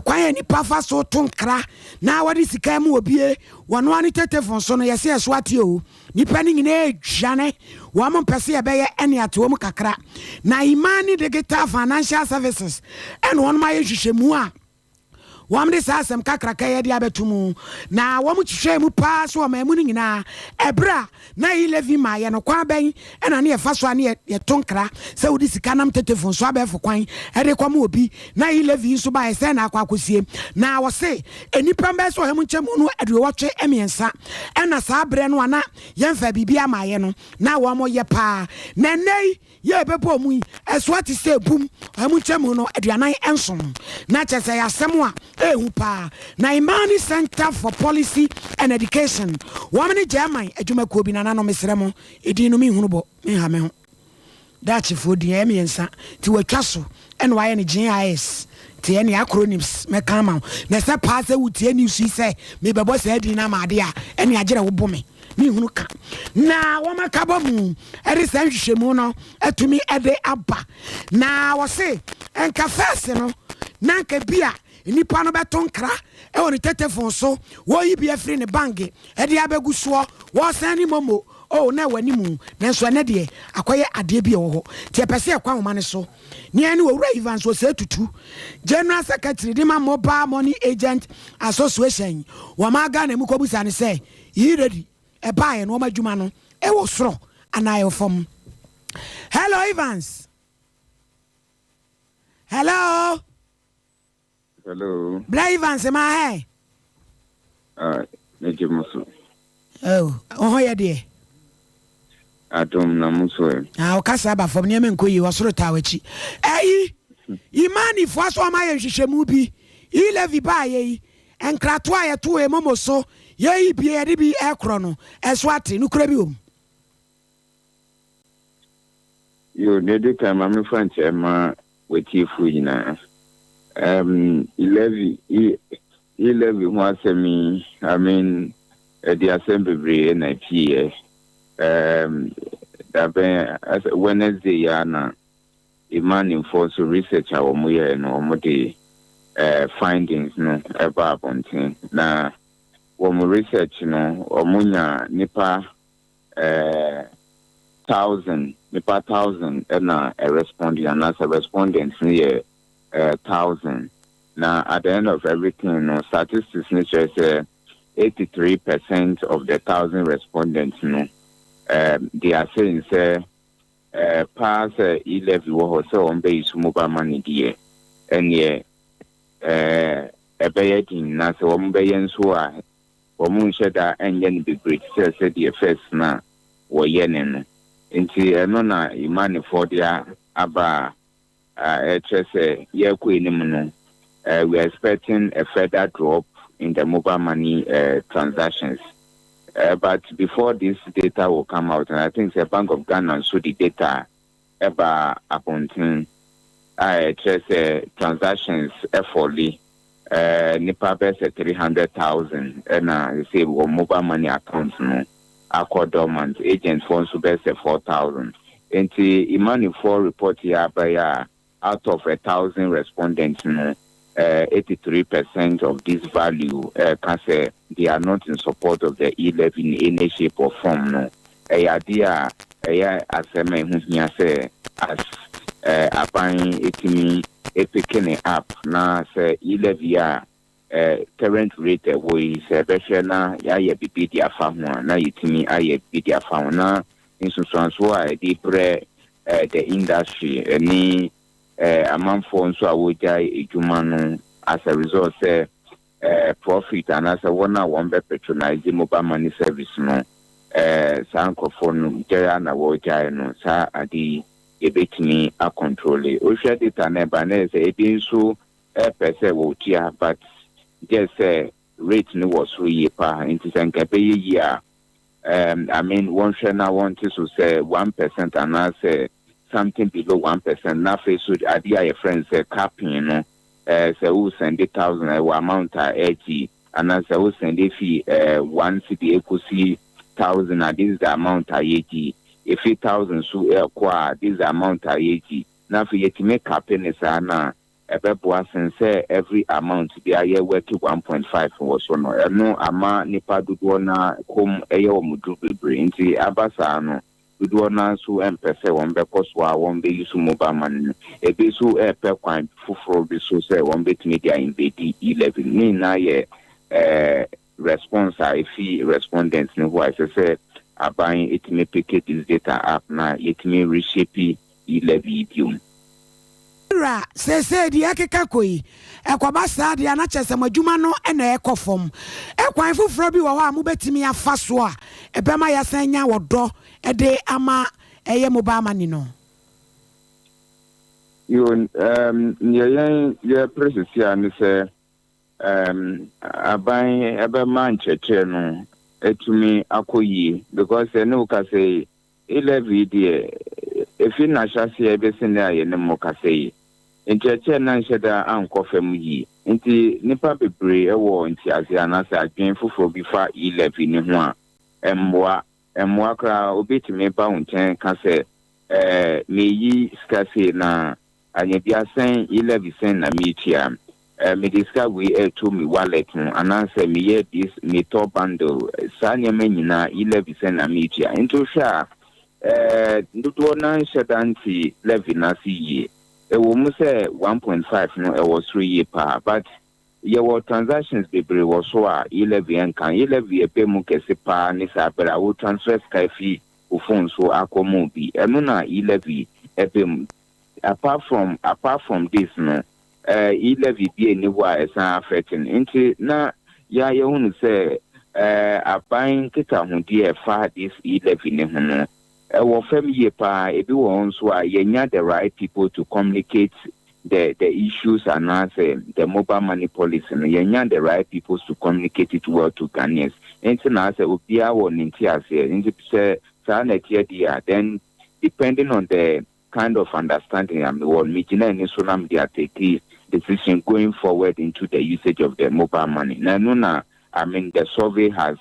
kwan a nipa fa so to nkra na wɔde sika mu obie wɔn ani tetefon so no, yɛsɛ yɛso ate o. Nipa no nyinaa edwane, wɔn mpɛ sɛ yɛbɛyɛ ɛne ate wɔn kakra. Na Imani Digital Financial Services ɛna wɔn ayɛ nhwehwɛmu a wɔn de saa asɛm kakraka yɛ de abɛto mu, na wɔn hwehwɛ mu paa so ɔman mu no nyinaa. Ɛberɛ a na yi levy ma yɛ no, kwan bɛn ɛna ne yɛfa so a ne yɛto nkra sɛ wode sika nam tetefon so abɛɛfo kwan ɛde kɔma obi, na yi levy nso ba ɛsɛ na akɔ akɔsie? Na wɔse nnipa mbɛɛ sɛ 183 ɛna saa berɛ no a na yɛmfa biribi ama yɛ no na wɔn yɛ paa, na ɛnɛ yi yɛ ɛbɛbɔ mu yi ɛso ate sɛ bum 147, na kyerɛ sɛ yɛasɛm a ɛɛhu paa. Na Imani Center for Policy and Education, wɔn ne German adwumakuo bi. Nananom, mesrɛ mo, ɛdin no menhunu bɔ menha me ho. Daakyefoɔ din ɛyɛ mmiɛnsa nti wɔatwa so ɛna wɔayɛ no GIS. Nti ɛne acronyms mɛka ama wo. Na ɛsɛ paa sɛ wotie news yi sɛ mebɛbɔ saa din no ama adeɛ a, ɛne agyerɛ wo bo me. Menhunu ka. Na wɔn akabɔ mu ɛde saa nhwehwɛmu no atumi ɛde aba. Na wɔse nka first no na nka bi a nnipa no bɛto nkra ɛwɔ ne tetefon so, wɔyi bi afiri ne bange ɛde abɛgu soɔ, wɔsan ne momo. Oh, na ɛwɔ anim, nanso ɛnnɛ deɛ akɔyɛ adeɛ bi a ɛwɔ hɔ. Nti yɛpɛ sɛ yɛkɔ ahoma no so na yɛne Owura Evans Osei Tutu, General Secretary de ma Mobile Money Agent Association wɔ ɔman Ghana mu kɔbisa no sɛ, E-Ready ɛbaeɛ no wɔn adwuma no ɛwɔ soro anaa ɛwɔ fam? Hello Evans. Hello. Hello. Bla Evans ma hɛ. Ah, ne gye mo so. Oh, wo ho yɛ deɛ. Adom na mo so ɛ. Ah, wo kasa aba fam, nneɛma nkɔ yie, ɔsoro taa w'akyi. Ɛyi, Imani foɔ so ɔma yɛ nhwehwɛmu bi. E-levy baayɛ yi, nkratoɔ a yɛto wɔ momo so, yɛyi bie yɛde bi ɛkorɔ no, ɛso ate, nokorɛ bi wɔ mu. Yo, nea edi kan ma memfa nkyɛ mma w'atiefoɔ nyinaa. Um, e-levy, e, e-levy ho asɛm yi, I mean, ɛde asɛm bebree na ɛpieɛ. Um, dabɛn, asɛ Wednesday yi ara na Imanimfoɔ nso research a wɔn yɛɛ no, wɔn de eh, findings no ɛba abɔnten. Na wɔn research no, wɔn nya nipa eh, thousand, nipa thousand na ɛrespond anaasɛ respondents no yɛ eh, thousand. Na at the end of everything no, statistics no kyerɛ sɛ 83% of the thousand respondents no, eh, they are saying sɛ eh, paa sɛ e-levy wɔ hɔ sɛ wɔn bɛyi so mobile money deɛ, ɛneɛ eh, ɛbɛyɛ den na sɛ wɔn bɛyɛ nso a wɔnhyɛ da nyɛ no bebree te sɛ sɛdeɛ first no a wɔyɛ no no. Nti ɛno na Imanifoɔ de aba a ɛkyerɛ sɛ yɛrekɔ anim no, we are expecting a further drop in the mobile money transactions. But before this data will come out, and I think sɛ Bank of Ghana nso de data ɛba abɔnten a ɛkyerɛ sɛ transactions ɛfall nipa bɛyɛ sɛ 300,000 ɛna sɛ wɔn mobile money account no akɔ dormant, agent foɔ nso bɛyɛ sɛ 4,000. Nti Imanifoɔ report yi aba yi a out of 1,000 respondents no, 83% of this value ka sɛ they are not in support of the e-levy in any shape or form no, ɛyɛ adeɛ a ɛyɛ asɛm a ɛho hia sɛ as aban etumi epick ne up na sɛ e-levy a current rate ɛwɔ yi sɛ ɛbɛhwɛ na yɛayɛ biribi de afa ho a, na yɛtumi ayɛ biribi de afa ho na nsunsuansoɔ a yɛde brɛ the industry ɛne amanfoɔ nso a wɔgyae adwuma no as a result sɛ profit anaasɛ wɔn a wɔn bɛ patronize mobile money service no, saa nkurɔfoɔ no gyae a na wɔgyae no, saa ade yi yɛbɛtumi acontrol. Wohwɛ data no ɛba na yɛ sɛ ebi nso ɛpɛ sɛ wɔtua, but gye sɛ rate no wɔ soro yie paa. Nti sɛ nka ɛbɛyɛ yie a, I mean, wɔnhwɛ na wɔnte so sɛ 1% anaasɛ something below 1%. Na afei so adeɛ a yɛfrɛ no sɛ capping no, sɛ wo send 1,000 ɛwɔ amount a ɛgye, anaasɛ wo send fi 1 cedi ekosi 1,000 a, this is the amount a yɛgye, efi 1,000 so ɛkɔ a, this is the amount a yɛgye. Na afei yɛtumi cap ne saa na ɛbɛboa sen sɛ every amount bi ayɛ work 1.5 wɔ so no. Ɛno ama nipa dodoɔ na kom ɛyɛ wɔn duru bebree. Nti aba saa no, dodoɔ naa nso mpɛ sɛ wɔn bɛkɔ so a wɔn bɛyi so mobile money no. Ebi nso ɛɛpɛ kwan foforɔ bi so sɛ wɔn bɛtumi de evade e-levy. Ne nyinaa yɛ response a efi respondents ne hɔ a ɛsɛ sɛ aban etumi pick this data up na yɛtumi reshape e-levy yi biom. Wura, seesei deɛ ɛkeka kɔ yi, ɛkɔba saa deɛ na kyerɛ sɛ mo adwuma no ɛna ɛkɔ fam. Ɛkwan foforɔ bi wɔ hɔ a mobɛtumi afa so a ɛbɛma yɛasan nya wɔdɔ ɛde ama ɛyɛ mobile money no? Yo, nea yɛn yɛpere sisi a ne sɛ aban ɛbɛma nkyerɛkyerɛ no etumi akɔ yie, because ɛne wo kasa yi, e-levy deɛ, efi n'ahyɛseɛ ebesi ne a yɛne mo kasa yi, Nkyerɛkyerɛ no anhyɛ da ankɔ fam yie. Nti nnipa bebree wɔ nteaseɛ anaasɛ adwene foforɔ bi fa e-levy no ho a, ɛmmoa. Ɛmmoa koraa. Obi tumi ba wo nkyɛn ka sɛ, Ɛɛ, mereyi sika sei na anyɛ bi a sɛn, e-levy sɛn na meretua? Ɛɛ, mede sika wei reto me wallet mu anaasɛ meyɛ this, metɔ bundle. Saa nneɛma nyinaa, e-levy sɛn na meretua? Nti wohwɛ a, ɛɛ, dodoɔ no ara nhyɛ da nte levy no ase yie. Ɛwɔ mu sɛ 1.5 no ɛwɔ soro yie paa but yɛwɔ transactions bebree wɔ so a e-levy ɛnka. E-levy ɛbɛ mu kɛse paa ne saa bere a wo transfer sika fi wo phone so akɔ ma obi. Ɛno na e-levy ɛbɛ mu. Apart from apart from this no eh, e-levy bi nni hɔ a ɛsan affect no. Nti na yɛ a yɛhunu sɛ eh, aban nkitahodie a ɛfa this e-levy no ho no Ɛwɔ fam yie paa, ebi wɔ hɔ nso a yɛnnya the right people to communicate the the issues anaasɛ the mobile money policy no, yɛnnya the right peoples to communicate it well to Ghanaians. Nti na asɛ obiara wɔ ne nteaseɛ. Nti sɛ saa na ɛteɛ deɛ a, then depending on the kind of understanding a mewɔ no, megyina ani so na mede atake decision going forward into the usage of the mobile money. Na ɛno na I mean the survey has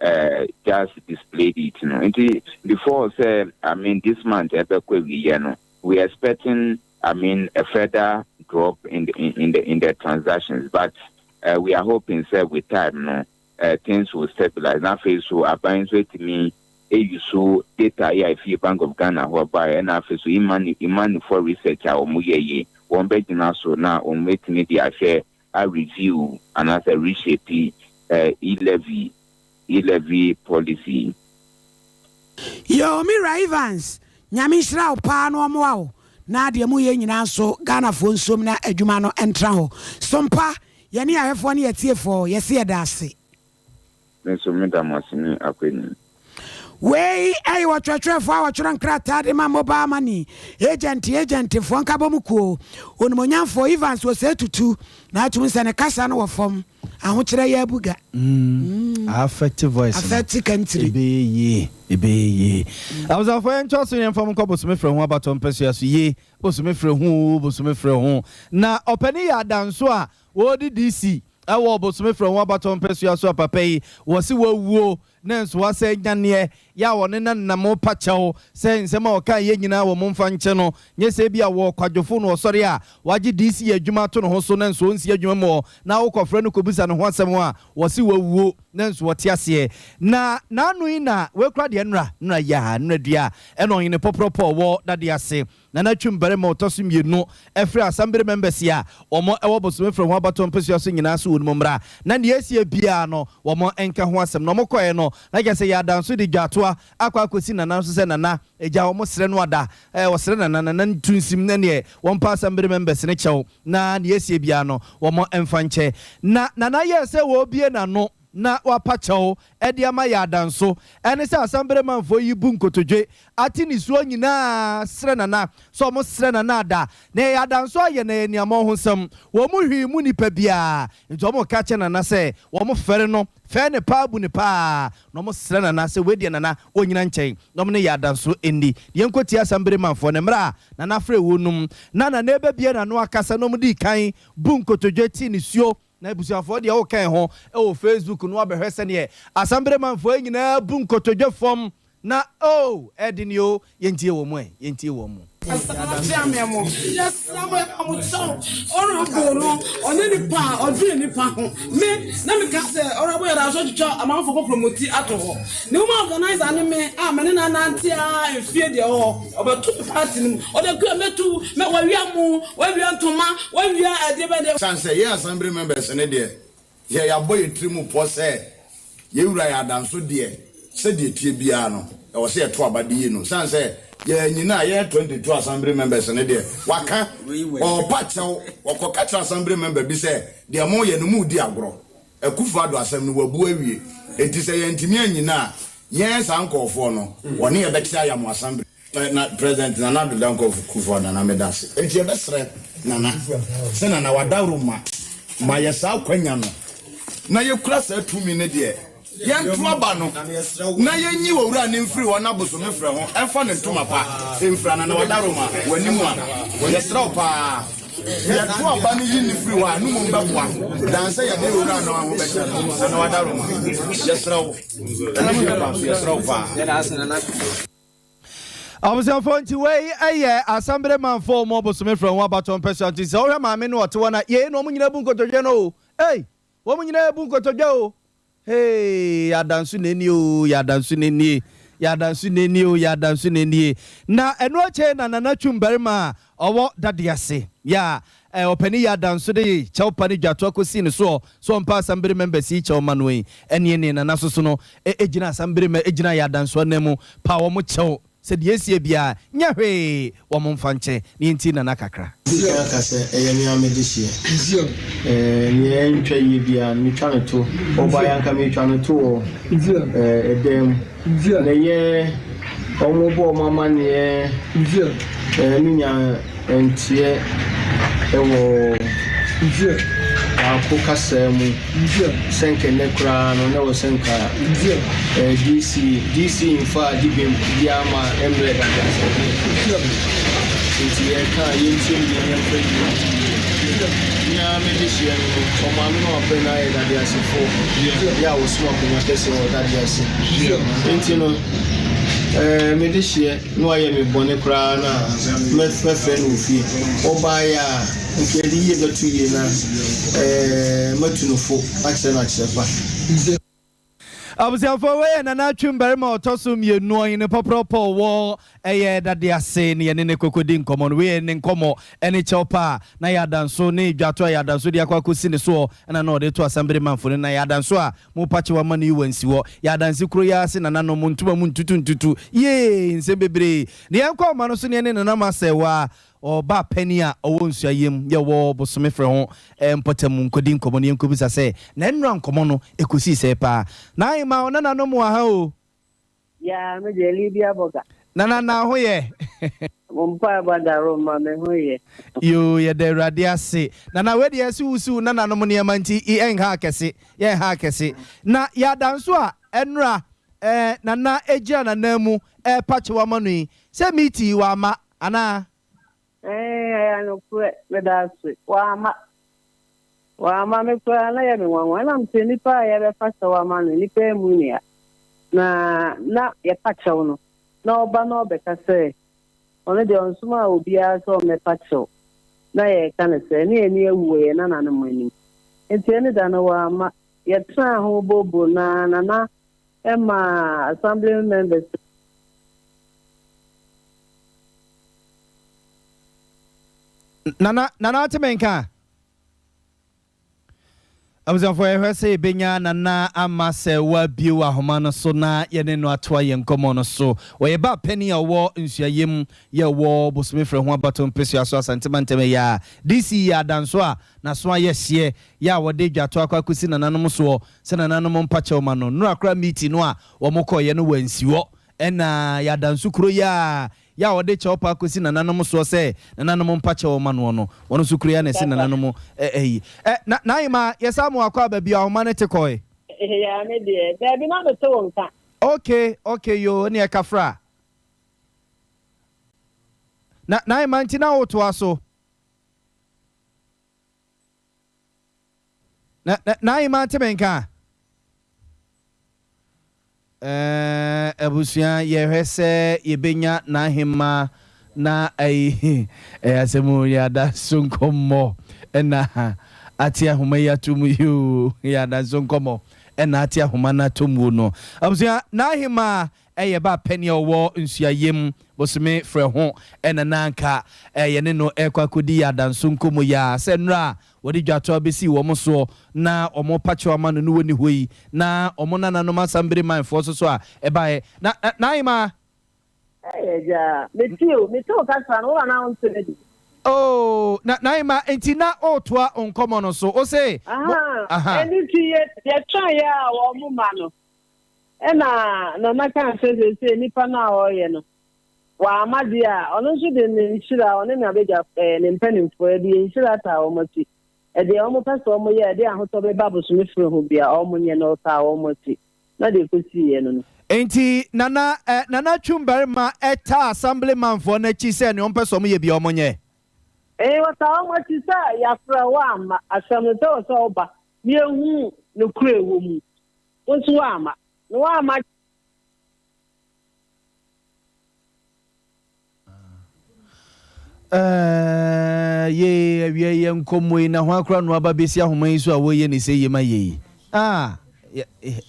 uh, just displayed it no. Nti before sɛ I mean this month ɛbɛkɔ awieɛ no, we are expecting I mean a further drop in the, in, in the in the transactions, but we are hoping sɛ with time no things will stabilize. Na afei so aban nso atumi eyi so data yi a efi Bank of Ghana hɔ baeɛ, ɛna afei so Imani Imani for research a wɔn yɛ yi, wɔn bɛgyina so na wɔn atumi de ahwɛ a review anaasɛ reshape e-levy e-levy policy. Yoo me wura Evans Nyame nhyira wo paa na ɔmoa wo na deɛ moyɛ nyinaa nso Ghanafoɔ nsom na adwuma no ntra hɔ sompa yɛne yɛahwɛfoɔ ne yɛatiefoɔ yɛse yɛda ase. Me nso meda mo ase ne akwani. Wei yɛ ɔtwerɛtwerɛfoɔ a ɔtwerɛ nkrataa de ma Mobile Money Agent Agentfoɔ Nkabom Kuo, Onimuonyamfoɔ Evans Osei Tutu, na atumi sɛ ne kasa no wɔ fam, ahokyerɛ yɛ abuga. Mm, affect voice no. Affect country. Ɛbɛyɛ yie, ɛbɛyɛ yie. Abusuafoɔ yɛntoa so yɛmfa mo nkɔ bosome frɛ ho abatɔ mpɛsua so yie. Bosome frɛ ho o, bosome frɛ ho. Na ɔpanin yɛ adanso a wɔredi DC wɔ bosome frɛ ho abatɔ mpɛsua so a papa yi wɔse wawuo na nso wasɛ nyaneɛ yɛ a ɔne na nam pa kyɛw sɛ nsɛm a ɔka yɛ nyinaa wɔ momfa nkyɛ no nyɛ sɛ ebia wɔ kwadwofo no ɔsɔre a wagye DC adwuma ato ne ho so na nso ɔnsi adwuma mu hɔ na wokɔfrɛ no kɔbisa ne ho asɛm a wɔse wawuo na nso ɔte aseɛ na n'ano yi na wei kora deɛ nnora nnora yi a nnora dua ɛna ɔhene pɔprɔpɔ wɔ dade ase Nana Twum barima a ɔtɔ so mmienu frɛɛ Asambere members a wɔn wɔ Bosome frɛ ho abatoɔ mpesua so nyinaa sɛ wɔn mmra na nea ɛsie biara no wɔn nka ho asɛm. Na wɔn kɔeɛ no na kyerɛ sɛ yɛ adanso de dwatoa akɔ akɔsi Nana nso sɛ Nana gya wɔn srɛ no ada wɔsrɛ Nana Nana ntu nsim na neɛ wɔmpa Asambere members no kyɛw na nea ɛsie biara no wɔn mfa nkyɛ. Na Nana yɛɛ sɛ wɔrebue n'ano na wapa kyɛw de ama yɛ adanso ne sɛ Asambere manfoɔ yi bu nkotodwe ate nisuo nyinaa srɛ Nana sɛ ɔmo srɛ Nana ada na ɛyɛ adanso ayɛ na ɛyɛ niamɔhosɛm wɔn mo hwee mu nipa biara nti ɔmo ka kyɛ Nana sɛ wɔn fɛre no fɛɛ ne paa bu ne paa na ɔmo srɛ Nana sɛ wei deɛ Nana ɔnyina nkyɛn na ɔmo ne yɛ adanso nni deɛ nkɔ tie Asambere manfoɔ no mmerɛ a Nana frɛ wɔnum na Nana ɛbɛbie n'ano akasa na ɔmo dii kan bu nkotodwe tee nisuo Na abusuafoɔ deɛ wokan ho wɔ Facebook no abɛhwɛ sɛdeɛ Asambere manfoɔ yi nyinaa bu nkotodwe fam na oh ɛden oo yɛntie wɔn ɛ yɛntie wɔn mo. Asɛm mo, yɛsrɛ mo yɛma mo kyɛw. Honourable no ɔnyɛ nipa a ɔdwene nipa ho. Me na meka sɛ Honourable yɛda so twitwa amanfoɔ kɔkrɔmɔti ato hɔ. Ne woman organiser ne me a me ne no anante ara mfie deɛ ɛwɔ hɔ. Ɔbɛto me party no mu. Ɔde akua mɛtu mɛ wawia mo, wawia ntoma, wawia ɛdeɛ bɛn deɛ. Sane sɛ yɛn Assembly members no deɛ, yɛ yɛabɔ yɛn tiri mu pɔ sɛ yɛn Wura yɛ adanso deɛ, sɛdeɛ ɛteɛ biara no, ɛwɔ sɛ yɛto aba de yi no. Sane sɛ yɛn nyinaa, yɛn 22 Assembly members no deɛ, waka, ɔrepa kyɛw, ɔkɔka kyerɛ Assembly member bi sɛ, deɛ moreyɛ no, moredi agorɔ. Akufo Addo asɛm no, wabu awie. Enti sɛ yɛantumi annyina a, yɛn saa nkurɔfoɔ no, wɔne yɛn bɛte ayam wɔ Assembly. Na President Nana Addo Dankwa Akufo Addo, Nana meda ase. Enti yɛbɛsrɛ Nana sɛ Nana wadaworo ma ma yɛ saa akwanya no na yɛkura saa tumi no deɛ, yɛnto aba no na yɛnyi Owura no mfiri hɔ na bosome frɛ ho ɛmfa ne ntoma pa mfira. Nana wadaworo ma w'anim a, yɛsrɛ wo paa. Yɛto aba no yi no firi hɔ a, ɛno mmom bɛboa dan sɛ yɛde owura no ho bɛkyɛ no. Nana Wadaroma, yɛsrɛ wo, ɛne deɛ kwan so, yɛsrɛ wo paa. Abusuafoɔ nti wei yɛ asambere manfoɔ wɔn bosome frɛ ho abatoɔ mpɛsoa nti sɛ wohwɛ maame no ɔte hɔ na yei na wɔn nyinaa bu nkotodwe no o ei wɔn nyinaa bu nkotodwe o Hey, yɛadanso na nie o, yɛadanso na nie, yɛadanso na nie o, yɛadanso na nie. Na ɛno akyɛ na Nana Twum barima a ɔwɔ dade ase, yɛ a eh, ɔpani yɛ adanso de kyɛw pa ne dwatoa kɔsii ne soɔ sɛ ɔmpa asambere members yi kyɛw ma no yi, ɛneɛ ne Nana soso no gyina asambere mɛ gyina yɛ adanso anan mu pa wɔn kyɛw Sɛ deɛ ɛsie biara nyɛ hwee wɔn mfa nkyɛ na yɛntie Nana kakra. Medi kan aka sɛ ɛyɛ me ara me dehyeɛ. Nea ɛntwa yie biara no metwa no to. Ɔbaeɛ anka metwa no to wɔ ɛdan mu. Na ɛyɛ wɔn bɔ wɔn amaneɛ menya nteɛ wɔ baako kasaa mu sɛ nka nnɛ koraa no na ɛwɔ sɛ nka DC DC mfa dibem biara ma mmerɛ dada nti yɛka a yɛntie mu yɛ yɛmfa yie me ara me dehyeɛ no no ɔmaame no apɛ no ayɛ dadeasefoɔ yɛ a wɔsom akonnwa kɛseɛ wɔ dadease nti no me dehyeɛ na wayɛ me bɔne koraa no a, mɛfrɛ no wɔ fie. Ɔbaeɛ a, nka yɛde yie bɛto yie na matu no fo akyerɛ no akyerɛ pa. Abusuafoɔ, wei yɛ Nana Atwim barima a ɔtɔ so mmienu, ɔhene pɔprɔpɔ wɔ ɛyɛ dade ase ne yɛne no kɔkɔdi nkɔmmɔ no. Wei yɛ ne nkɔmmɔ ne kyɛw pa a na yɛ adanso ne dwato a yɛ adanso de akɔ akɔsi ne soɔ na na ɔde to asambere manfo no na yɛ adanso a Mo pakyew ama no yi wansi hɔ. Yɛ adanse kuro yi ara se nananom mo ntoma mu ntutu ntutu yee nsɛm bebree. Ne yɛn kɔ ɔma no so ne yɛne Nana Masɛwa ɔbaa panin a ɔwɔ nsuayem yɛ wɔ bosome frɛ ho mpɔtam nkɔdi nkɔmmɔ ne yɛnkɔbisa sɛ na nnora nkɔmmɔ no ɛkɔsii sɛɛ paa. N'ahemaa ɔnananom wɔ ha o. Yaa me deɛ Libya burger. Nana na ho yɛ. Mo mpaebɔ adaro ma me ho yɛ. Yoo yɛda awurade ase. Nana wei deɛ yɛse wo siw nananom nneɛma nti i ɛnha akɛse yɛnha akɛse na yɛada nso a ɛnora eh nana egyina nanan mu ɛrepa kyew ama no yi sɛ meeting yi wamma anaa. Ɛɛ ɛyɛ nokorɛ meda ase wamma wamma me koraa na yɛ me nwanwa ɛna mete nipa a yɛbɛfa kyɛw ama no nipa emu nea na na yɛpa kyɛw no na ɔba na ɔbɛka sɛ ɔno deɛ ɔnsomaa obiara sɛ ɔmmɛpa kyɛw na yɛreka no sɛ ne ani awu wɔ yɛn nananom anim nti ɛne da no wamma yɛtenaa ho booboo na nana ɛma assembly members Nana Nana ate me nka? Abusuafoɔ yɛhwɛ sɛ yɛbɛnya Nana ama sɛ wabio ahoma no so na yɛne no atoa yɛn nkɔmmɔ no so. Ɔyɛ ba panin a ɔwɔ nsuayem yɛ wɔ Bosome Frɛ ho abato mpesua so Asante mantam ɛyɛ a DC yɛ adanso a n'aso ayɛ hyeɛ yɛ a wɔde dwato akɔ akɔsi nananom soɔ sɛ nananom mpa kyɛw ma no. Nnora koraa meeting no a wɔkɔeɛ no wansi hɔ ɛna yɛ adanso kuro yi a Yɛ a ɔde kyɛw pa kosi nananom soɔ sɛ nananom mpa kyɛw mma noɔ no, wɔn nso kura yi a na ɛse nananom ayi. Ɛ, na, Naima, yɛsan mo akɔ aba bio, ahoma no te kɔe. Yaa me deɛ, daabi na mete wo nka. Ok, ok, yoo, ɛneɛ kafra. Na, Naima, nti na wotoa so? Na, na, Naima te me nka? Ɛɛ abusua yɛhwɛ sɛ yɛbɛnya n'ahemma na ayi ɛyɛ asɛm o yɛada so nkɔmmɔ ɛna ate ahoma yi ato mu yi o yɛada so nkɔmmɔ ɛna ate ahoma no ato mu no abusua n'ahemma ɛyɛ ba pɛni a ɔwɔ nsuayem bosome frɛ ho ɛna na anka yɛne no ɛkɔ akɔdi yɛ adanso nkɔmmɔ yi a sɛ nnora Wɔde dwatoa bɛsii wɔn soɔ, na wɔrepa kyɛw ama no, ne wɔnni hɔ yi, na wɔn nananom asambere manfoɔ nso so a ɛbaeɛ. Na, na, n'ahemaa. Ɛyɛ agya, metie o, mete wo kasa no, wo na na wonte me de. Oh, na, n'ahemaa, enti na ɔretoa wo nkɔmmɔ no so, wo se, mo, Aha, aha. ɛno nti yɛ, yɛtraeɛ a wɔn mma no, ɛna Nana kaa sɛ seesei nipa no a ɔreyɛ no, Wamma deɛ a, ɔno nso de ne nhyira, ɔne n'abadwa, ɛɛ, ne mpanimfoɔ, de yɛn nhyira taa wɔn akyi. Ɛdeɛ wɔpɛ sɛ wɔyɛ a ɛde ahotɔ bɛba abosome frɛ ho biara, wɔnyɛ, na ɔtaa wɔn akyi. Na deɛ ɛkɔsiiɛ no no. Enti Nana, eh, Nana Twum Barima taa Assemblymanfoɔ no akyi sɛ nea wɔpɛ sɛ wɔyɛ biara wɔnyɛ. Ee, wɔtaa wɔn akyi sɛ yɛafrɛ wo amma asɛm no sɛ wɔ sɛ woba na yɛhu nokorɛ a ɛwɔ mu. Wo nso woamma. Na woamma. Ɛɛ yee awia yi yɛn nkɔmmɔ yi na ho akora no aba bɛsi ahoma yi so a wɔyɛ ne sɛ yie ma yɛ yi. Ah,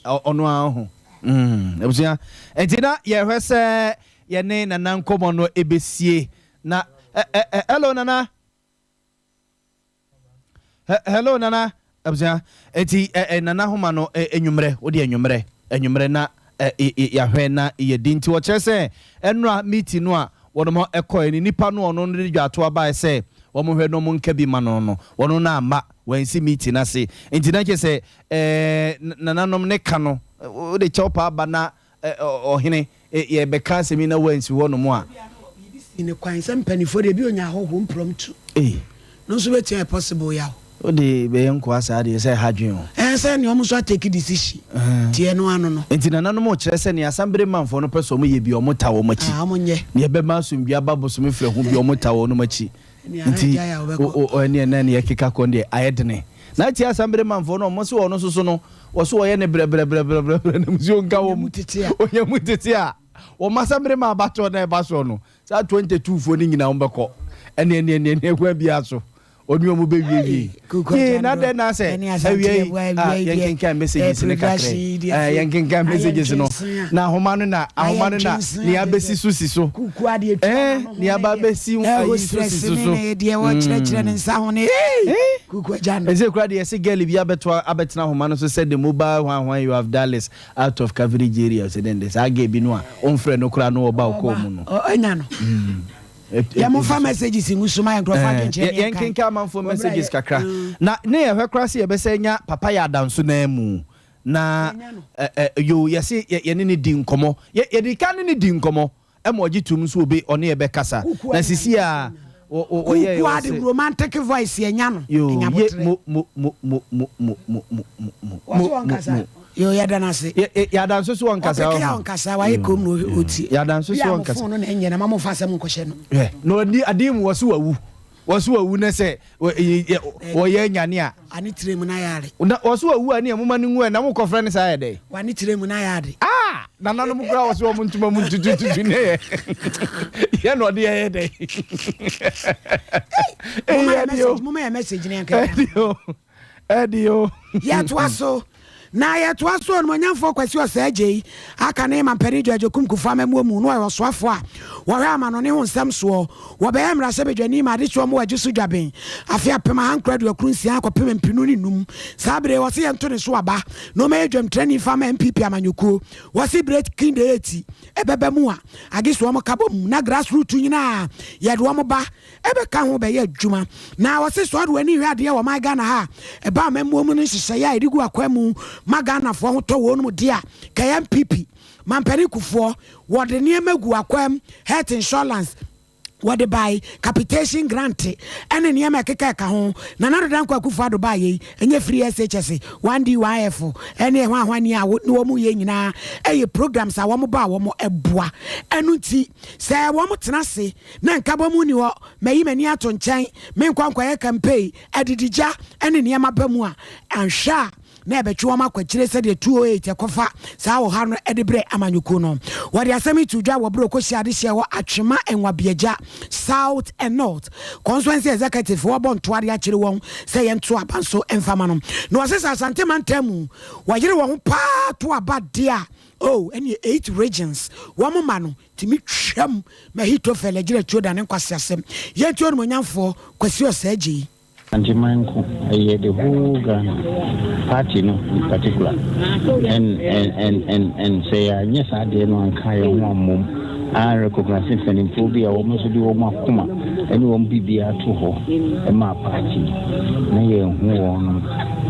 ɔno ara ho. Mm, abusua. Nti na yɛhwɛ sɛ yɛne nana nkɔmmɔ no ɛbɛsie na hello nana. Hello nana abusua eti ɛ nana homa no enwummerɛ wode enwummerɛ enwummerɛ na yɛahwɛ na yɛdi nti wɔkyerɛ sɛ ɛnora meeting no a wɔnom ɛkɔɛ no nipa no ɔno no de dwatoa bae sɛ wɔn hwɛ no wɔn nka bi ma no no wɔn no amma wɔansi meeting no ase nti na kyerɛ sɛ ɛɛ nananom ne ka no wode kyɛw paa ba na Ɔhene, yɛrebɛka asɛm yi na woansi hɔnom a. Biribi sii ne kwan sɛ mpaninfoɔ deɛ ebi onya ahɔhoɔ mprɔmtu. Ei. No nso bɛtumi ayɛ possible yaw. Wode bɛyɛ nkoa saa deɛ sɛ ɛha dwen o. Ɛɛ sɛ nea wɔn nso atake decision nti ɛno ano no. Nti nananom rekyerɛ sɛ nea Asambere manfoɔ no pɛ sɛ wɔyɛ biara wɔn taa wɔn akyi. Ah wɔn nyɛ. Nea ɛbɛma asomdwie aba bosome frɛ ho biara wɔn taa wɔnom akyi. Nti ɛneɛ na neɛ ɛkeka kɔ no deɛ ayɛ dene. Na atia Asambere manfoɔ no wɔn se wɔn nso so no Wɔ so wɔyɛ ne brɛbrɛbrɛbrɛbrɛ na musuo nka wɔn mu. Onya mu tete a, wɔn asɛmere ma abatoɔ na ɛba soɔ no, saa 22 foɔ no nyinaa wɔn bɛkɔ. Ɛne ɛne ɛne ɛne ɛkwan biara so. Ɔne wɔn bɛwiewie. Yee na dɛn na sɛ awia yi ah yɛnkenkan messages no kakra yi. Eh yɛnkenkan messages no. Na ahoma no na ahoma no na nea abɛsi so si so. Eh nea aba abɛsi ayi so si so so. Mm. Kuku agya no. Ɛsɛ kura deɛ yɛse girl bi abɛto abɛtena ahoma no so sɛ the mobile hwan hwan you have dallas out of coverage area ɔsɛ dɛn dɛ saa girl bi no a ɔmfrɛ no koraa no ɔba ɔkɔɔ mu no. Ɔnya no. Yɛ mo fa messages ngu so ma yɛ nkurɔfoɔ adwenkyerɛ ne yɛn kan. Yɛnkenkan amanfoɔ messages kakra na ne yɛhwɛ koraa sɛ yɛbɛsɛ nya papa yɛ adanso naa mu na yoo yɛse yɛne ne di nkɔmmɔ yɛde ka ne ne di nkɔmmɔ. Ɛma ɔgye tom nso obe ɔne yɛ bɛkasa na sisi a wɔyɛ Kuku ade romantic voice yɛ nya no Yoo ye mo mo mo mo mo mo mo mo mo mo Wɔse wɔn kasa yoo yɛ da n'ase Yɛ yɛ ada nso so wɔn kasa ɔpeke a ɔnkasa wayɛ kom na ɔtie Yɛ ada nso so wɔn kasa Bi a mo phone no na ɛnyɛ na ma mo nfa asɛm nkɔhyɛ no. Hwɛ na ɔdi adeɛ mu wɔse wawu Wɔse wawu ne sɛ wɔyɛ anyane a. Ane tire mu na ayɛ ade. Na wɔse wawu a ne moma no ngu ɛ na mokɔ frɛ no saa yɛ dɛn. Wane tire mu na ayɛ ade. Ah! Nananom koraa wɔse wɔn ntoma mu ntutututu ne yɛ yɛ na ɔde yɛyɛ dɛn. Moma yɛ message ne yɛnka. Ɛdi o. Ɛde o. Yɛtoa so na yɛtoa so Onimuonyamfoɔ Kwasi Osei Adjei aka ne Mampanin George Okum Kufuor amammuo mu na ɔyɛ ɔsoafoɔ a wɔhwɛ amanɔne ho nsɛm soɔ. Wɔbɛyɛ mmarahyɛbadwani ma adehyeɛ mu wɔ Adwo so Dwaben afe 1996 kɔpem 2005. Saa bere yi wɔse yɛnto ne so aba na ɔmmɛyɛ dwamtrani mfa mma NPP amanyɔkuo. Wɔse breaking the eight ɛbɛba mu a agye sɛ wɔn ka bom na grassroot nyinaa yɛde wɔn ba bɛka ho bɛyɛ adwuma. Na wɔse sɛ ɔde w'ani hwɛ adeɛ wɔ ɔman Ghana ha a, ɛba amammuo mu no nhyehyɛeɛ a yɛde gu akwan mu ma Ghanafoɔ ho tɔ wɔn mu deɛ a, kɛyɛ NPP, Mampanin Kufuor, wɔde nneɛma gu akwan mu, health insurance, wɔde bae, capitation grant, ɛne nneɛma a ɛkeka ɛka ho. Nana Addo Dankwa Akufo Addo baeɛ yi, ɛnyɛ free SHS, 1D, 1F, ɛne ɛho ahwane a ne wɔn yɛ nyinaa ɛyɛ programs a wɔn ba a wɔn ɛboa. Ɛno nti, sɛ wɔn tena ase Na nkabom nni hɔ, mayi m'ani ato nkyɛn, menkɔ nkɔyɛ campaign, adidigya ne nneɛma ba mu a, anhwɛ a na ɛbɛtwe wɔn akɔ akyire sɛdeɛ 208 ɛkɔfa saa ɔhaw no de brɛ amanyɔkuo no. Wɔde asɛm yi too dwa wɔ berɛ a ɔkɔhyiaa adehyeɛ wɔ Atwema Nwabiagya South and North Constituency Executive wɔbɔ ntoa de akyere wɔn sɛ yɛnto aba nso mfa ma no. Na wɔse sɛ Asante mantam mu wɔyere wɔn ho paa to aba deɛ a, oh, ɛneɛ 8 regions wɔn mma no Tumi twam ma Ahitofel agyinatuo dane nkwaseasɛm. Yɛntie Onimuonyamfoɔ Kwasi Osei Adjei. Agyeman nko, ɛyɛ the whole Ghana, party no in particular and and and and and sɛ yɛanyɛ saa adeɛ no anka yɛn ho ammom a recognise mpanimfoɔ bi a wɔn nso de wɔn akoma ne wɔn biribiara to hɔ maa party na yɛnhu wɔn no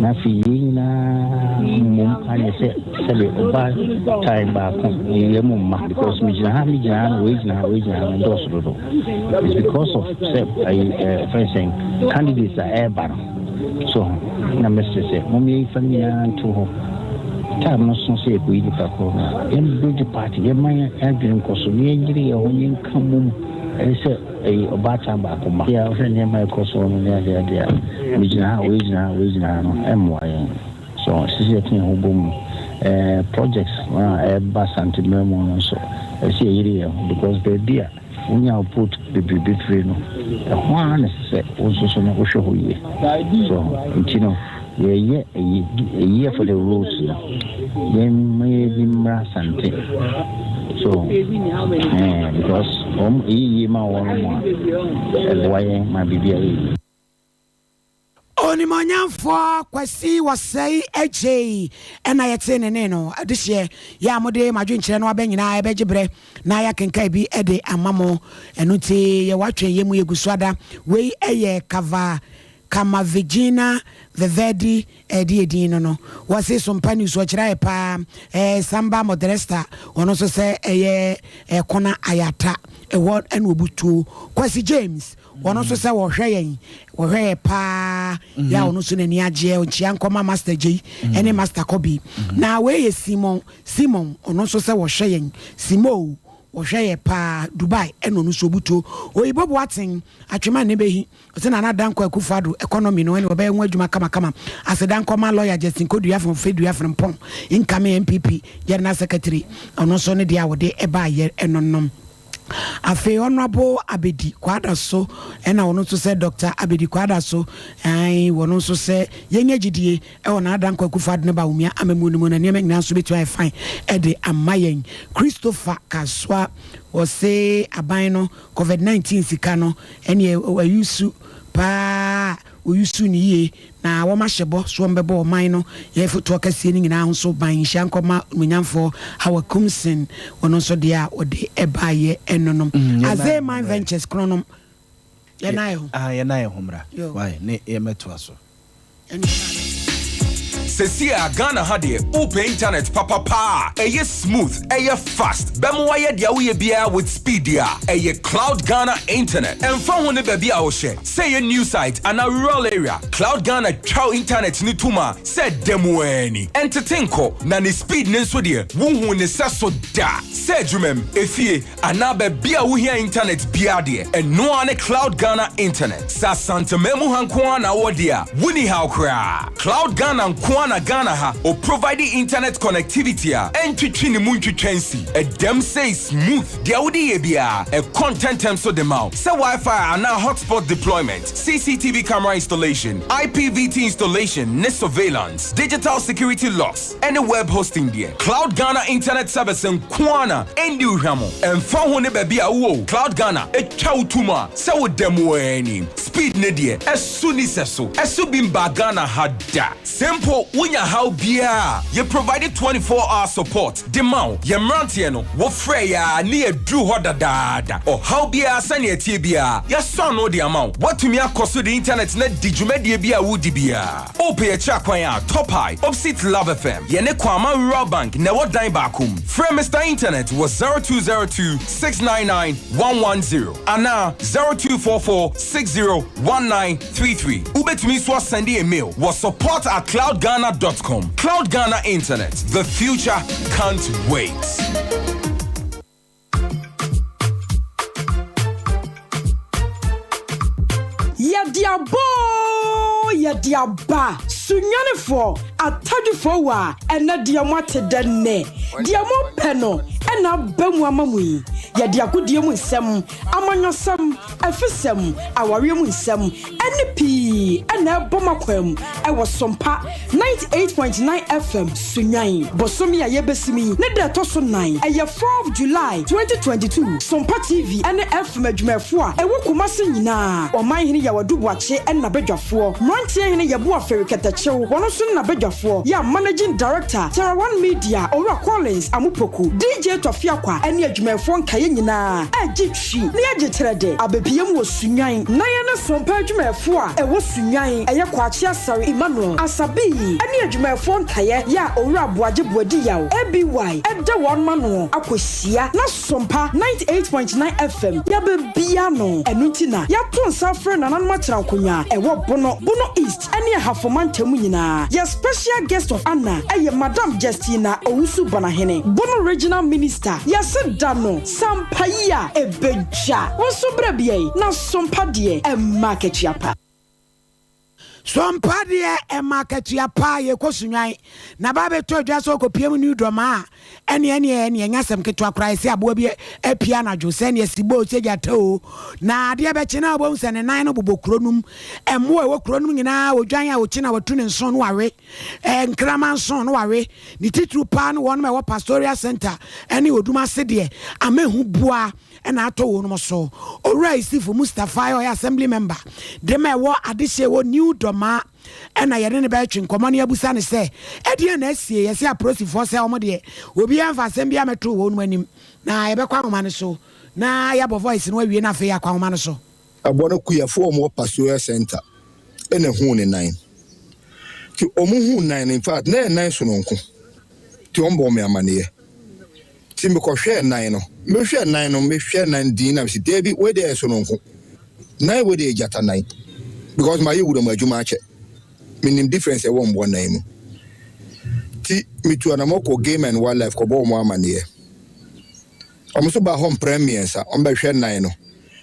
na afei yɛn nyinaa mmom anyɛ sɛ Sɛbe ɔbaa tan baako yɛ mu mma because me gyina ha me gyina ha na wei gyina ha wei gyina ha no dɔɔso dodo it's because of sɛ ayi ɛɛ fɛn sɛn candidates a ɛɛba no so ho na mɛsrɛ sɛ mo yɛn fa nyinaa nto hɔ time no so sɛ yɛkɔyi nipa korɔ no a yɛn build party yɛma yɛn adwene nkɔ so na yɛnyere yɛn ho yɛnka mom. Ɛyɛ sɛ ɛyɛ ɔbaatan baako mma. Yɛ a wohwɛ nneɛma a ɛkɔ so no ne adeade a, megyina ha, wei gyina ha, wei gyina ha no, ɛmmoa yɛn. So ɛsɛ sɛ yɛka yɛn ho bom. Ɛɛ projects a ɛreba Asante-man mu no nso, ɛsɛ sɛ yɛyere yɛn ho because baabi a Wonya wo vote bebrebe firi no, ɛhɔ ara na ɛsɛ sɛ wo nso so no wohwɛ hɔ yie. So nti no yɛyɛ ayi a year for the roads no, yɛmma yɛni mmra Asante. So ɛɛ because wɔn ɛyɛ yie ma wɔn a, ɛboa yɛn ma biribiara yɛ yie. Onimuonyamfoɔ Kwasi Wɔsɛe Adjei ɛna yɛtee ne nne no. Adehyeɛ yɛ a mode mo adwenkyerɛ no aba nyinaa ɛbɛgye berɛ na yɛakenkan bi de ama mo. Ɛno nti yɛwɔ atwɛnyɛ mu yɛgu so ada. Wei yɛ Kava Kamavigina Vevedi ɛde edin no no. Wɔse Sompa News ɔkyerɛ ayɛ paa. Ɛɛ Samba Modresta ɔno nso sɛ ɛyɛ Ɛkona Ayata ɛhɔ ɛna ɔbutuo. Kwasi James Wɔn nso sɛ wɔhwɛ yɛn, wɔhwɛ yɛ paa. Yɛ a ɔno nso n'ani agyeɛ. Nkyia nkɔma Master Gyei ɛne Master Kɔbi. Na wei yɛ Simon, Simon, ɔno nso sɛ wɔhwɛ yɛn. Simo, wɔhwɛ yɛ paa. Dubai ɛna ɔno nso ɔbutuo. Oyibo Boateng, Atwema Nnebehi, ɔsɛ Nana Dankwa Akufo Addo economy no ɛne ɔbɛyɛ ho adwuma kamakama. Aseda nkɔma Lawyer Justin Kodua from Fedua Frimpong, incoming NPP General Secretary, ɔno nso ne deɛ a wɔde ɛbaayɛ ɛno nom. Afei Honourable Abedi Kwadaso ɛna ɔno nso sɛ Doctor Abedi Kwadaso ae wɔno nso sɛ yɛnya gyidie ɛwɔ Nana Dankwa Akufo Addo ne Bawumia amamuo no mu na nneɛma nyinaa nso bɛtumi ayɛ fine ɛde ama yɛn. Christopher Kasoa ɔse aban no Covid 19 sika no ɛneɛ ayusu paa Woyusu no yie na wɔahyɛ bɔ so wɔbɛbɔ ɔman no yɛn fotoɔ kɛseɛ no nyinaa ho so ban. Nhyira nkɔma Onimuonyamfoɔ Howard Koomson, ɔno nso deɛ a ɔde baeɛ ɛno nom. Azee Mine Ventures kronom, yɛn ayɛ ho. Ah, yɛn ayɛ ho mmra. Why, ne yɛmmɛtoa so. Sesie a Ghana ha deɛ wopɛ internet papa paa a ɛyɛ smooth, ɛyɛ fast, bɛma wayɛ deɛ woyɛ biara with speed deɛ a, ɛyɛ Cloud Ghana Internet. Ɛmfa ho ne baabi a wohyɛ, Sɛ ɛyɛ new site anaa rural area, Cloud Ghana twa wo internet no tom a sɛ da mu ara ni. Ɛntete nkɔ, na ne speed no nso deɛ, wonhuu ne sɛso da. Sɛ adwumam, efie, anaa baabi a wohia internet biara deɛ, ɛno ara ne Cloud Ghana Internet. Sɛ Asanteman mu ha nko ara na wowɔ deɛ a, wonni haw koraa. Cloud Ghana nko ara na Ghana ha ɔprovide internet connectivity a ɛntwetwe ne mu ntwitwa nsi. Ɛdam sei smooth. Deɛ wode yɛ biara, ɛkɔ ntɛmntɛm so de ma wo. Sɛ Wi-Fi anaa hotspot deployment, CCTV camera installation, IPVT installation ne surveillance, digital security locks, ɛne web hosting deɛ, Cloud Ghana Internet Service nko ara na ɛndi wo hwammɔ. Ɛmfa ho ne baabi a wowɔ o, Cloud Ghana twa wo to mu a sɛ woda mu ara ni. Speed no deɛ, ɛso nni sɛso. Ɛso bi mbaa Ghana ha da. Sɛ mpo wonya haw biara a, yɛ provide 24 hour support de ma wo. Yɛn mmeranteɛ no, wofrɛ yɛn a ne yɛaduru hɔ dadaada. Ɔhaw biara sɛnea ɛteɛ biara, yɛasɔ ano de ama wo. Woatumi akɔ so de internet no adi dwumadie bi a woredi biara. Wopɛ yɛn akyiri akwan a, Top High, opposite Love FM. Yɛne Kwama Rural Bank na ɛwɔ dan baako mu. Frɛ Mister Internet wɔ 0202 699 110 anaa 0244 60 1933. Wobɛtumi nso asɛnde yɛn mail wɔ support at cloudghana dot com. Cloud Ghana Internet, the future can't wait. Yɛde aba oo, yɛde aba. Sunyanifoɔ, Atadwifoɔ wa, ɛnɛ deɛ moate dɛ nnɛ. Deɛ mopɛ no na aba mu ama mo yi. Yɛde agodie mu nsɛm, amanyɔsɛm, afisɛm, awareɛ mu nsɛm, ne pii na ɛbɔ mo akwan mu wɔ Sompa 98.9 FM Sunnwan. Bosome a yɛbɛsim yi ne da ɛtɔ so nan, ɛyɛ fourth July 2022, Sompa TV ne FM adwumayɛfoɔ a ɛwɔ Kumasi nyinaa, Ɔmanhene Yaw Adu Boakye ne n'abadwafoɔ, Mmeranteɛ Hene Yeboah Ferry Kɛtɛkyew, wɔn nso ne n'abadwafoɔ, yɛ a Managing Director, Terra One Media, Owura Collins Amupoku, DJ Tɔfi Akwa ne adwumayɛfoɔ nkaeɛ nyinaa regye twi na yɛagye kyerɛde abɛpie. Yɛbɛpue mu wɔ Sunyani na yɛne Sompa adwumayɛfoɔ a ɛwɔ Sunyani, ɛyɛ Kwakye Asare Emmanuel, Asabii, ne adwumayɛfoɔ nkaeɛ yɛ a Owura Aboagye Boadi Yaw, ABY, da wɔn ano akɔhyia na Sompa 98.9 FM yɛabɛbia ano. Ɛno nti na yɛato nsa afrɛ nananom atenankonnwa a ɛwɔ Bono, Bono East ne Ahafo mantam mu nyinaa. Yɛ Special Guest of Honour yɛ Madam Justina Owusu Banahene, Bono Regional Minister. Yɛse da no sampa yi a ɛbɛdwa. Wo nso bra bia yi na sompa deɛ ɛmma akatua pa. Sompa deɛ ɛma akatua pa. Yɛkɔ Sunwan na ba bɛtɔ dwa sɛ ɔkɔpie mu New Dɔmaa a, ɛneɛ ɛneɛ ɛneɛ ɛnyɛ asɛm ketewa koraa. Ɛsɛ aboa bi apue anadwo sɛ neɛ siboo sɛ gyata o, na adeɛ bɛkye na wobɛhu sɛ ne nan no bobɔ kuro no mu. Mmoa ɛwɔ kuro no mu nyinaa, odwan a ɔkyi na watu ne nson no wawe, nkrama nson no wawe ne titiriw paa no wɔnom ɛwɔ Pastoral Center ɛne Odum ase deɛ ama ehu bua na atɔ wɔnom so. Owura Isifu Mustapha a ɔyɛ Assembly Member de ma ɛwɔ adehyeɛ wɔ New Dormaa ɛna yɛne no bɛtwe nkɔmmɔ ne abusa no sɛ ɛdeɛn na asie. Yɛse apolisifoɔ sɛ wɔn deɛ obiara mfa asɛm biara mmɛto wɔnom anim na yɛbɛkɔ ahoma no so na yɛabɔ voice no awie na afei yɛakɔ ahoma no so. Aboa no kuafoɔ a wɔwɔ Pastoral Centre na huu ne nan. Nti wɔn huu nan no, in fact na ɛyɛ nan sononko. Nti wɔn bɔɔ me amaneɛ. Nti mekɔhwɛɛ nan no, mehwɛɛ nan no, mehwɛɛ nan din na mese daabi wei deɛ ɛyɛ sononko. Nan wei deɛ ɛyɛ gyata nan. Because mayɛ wuram adwuma akyɛ. Menim difference ɛwɔ mmoa nan mu. Nti metu anamɔ kɔ Game and Wildlife kɔbɔɔ wɔn amaneɛ. Wɔn nso baa hɔ mprɛ mmiɛnsa, wɔbɛhwɛ nan no.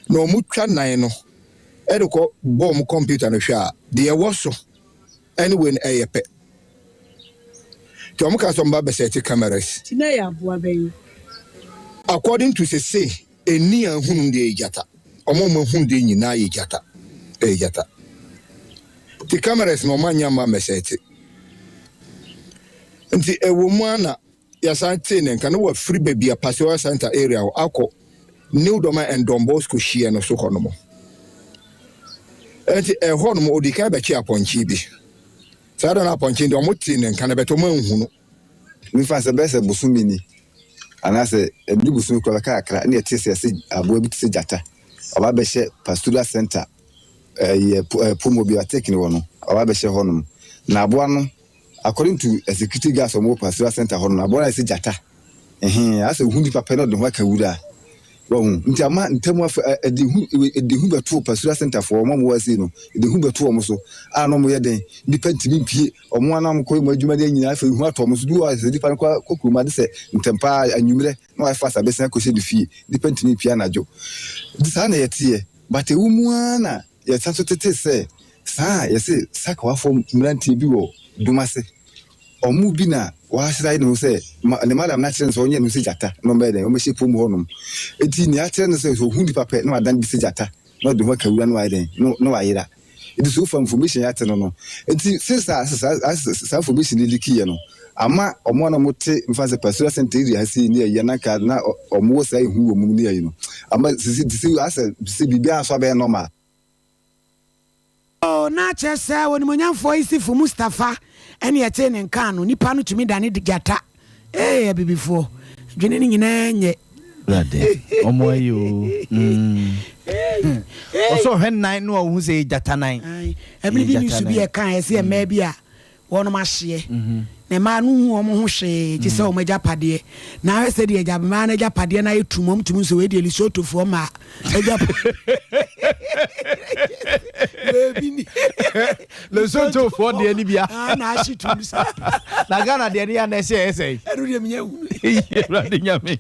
Na wɔtwa nan no de kɔ bɔ wɔn kɔmputa no hwɛ a, deɛ ɛwɔ so ne wei no ɛyɛ pɛ. Nti wɔn kaa sɛ wɔn ba bɛsɛte cameras. Nti na ɛyɛ aboa bɛn? According to sese ɛni a ahunu deɛ yɛ gyata. Wɔn a wɔn ahunu deɛ nyinaa yɛ gyata. Ɛyɛ gyata. Nti cameras no wɔn anyɛ amma mmɛsɛte. Nti ɛwɔ mu ara na Yɛsan tee ne nka na wafiri baabi a Pastoral Center area hɔ akɔ New Doma and Don Bosco hyeɛ no so hɔ nom. Ɛnti ɛhɔ nom ɔdii kan bɛkye apɔnkye bi. Saa da no apɔnkye no deɛ wɔn tee ne nka no bɛtɛ wɔn anhu no. Mefa sɛ bɛyɛ sɛ bosome ni anaasɛ ɛbere bosome koraa bɛka kakra ɛna yɛte sɛ yɛse aboa bi te sɛ gyata ɔba abɛhyɛ pastoral center ɛyɛ pomo bi a tekne wɔ no ɔba abɛhyɛ hɔ nom na aboa no According to security guards a wɔwɔ pastoral center hɔ no, aboa no ayɛ sɛ gyata. Ɛhee, asɛ ohu nipa pɛ na ɔde ne ho aka wura. Wahu? Nti ama ntam afa, ɛde hu, ɛde hu bɛto pastoral center foɔ, wɔn a wɔwɔ ase no, ɛde hu bɛto wɔn so. A na wɔyɛ dɛn? Nipa ntumi mpue, wɔn a na wɔkɔ wɔn adwuma deɛ nyinaa afei hu atɔ wɔn so. Bi wɔ hɔ a sɛ nipa no kɔ kɔ kurom ade sɛ ntɛm paa anwummerɛ na wayɛ fast abɛsen akɔhyɛ ne fie. Nipa ntumi mpue anadwo. Nti saa na yɛteɛ. But ɛwɔ mu ara na Yɛsan nso tetee sɛ saa a yɛse Sakawafoɔ mmeranteɛ bi wɔ Dumase, wɔn mu bi na wɔahyɛ da ayɛ ne ho sɛ ma ne madam no akyerɛ no sɛ ɔnyɛ ne ho sɛ gyata na ɔmmɛyɛ dɛn, ɔmmɛhyɛ pom hɔnom. Enti nea akyerɛ no sɛ sɛ ɔhu nnipa pɛ na wadan bi sɛ gyata na ɔde ne ho aka wura na wayɛ dɛn, na na wayera. Enti so far information a yɛate no no, enti since a saa saa information yi leakiiɛ no, ama wɔn a na wɔte mfa sɛ pastoral center area ha sei ne ayi na nka na wɔwɔ saa ehu wɔ mu ne ayi no ama sisi te sɛ asɛ sɛ biribiara nso abɛyɛ normal. Oh, na kyerɛ sɛ Onimuonyamfoɔ Isifu Mustafa ɛne ɛtee ne nka no, nipa no tumi dane gyata. Ee, abibifoɔ, dwene no nyinaa nyɛ. Awurade, ɔmo ayi o. Mm. Ɔsɛ ɔhwɛ nan no a ohu sɛ ɛyɛ gyata nan. Ɛbere bi news bi ɛka ɛsɛ mmaa bi a wɔnom ahyeɛ na mmaa no nhu wɔn ho hwee gye sɛ wɔn agyapadeɛ na ahwɛ sɛ deɛ agya mmaa no agyapadeɛ no ayɛ tum wɔn tumi nso wei deɛ Lesothofoɔ mmaa agyapadeɛ bi ni Lesothofoɔ deɛ ni bia ah, na ahye tum sa na Ghana deɛ ne yɛ na ɛhyɛ ɛyɛ sɛ ɛno deɛ menyɛ hunu Awurade Nyame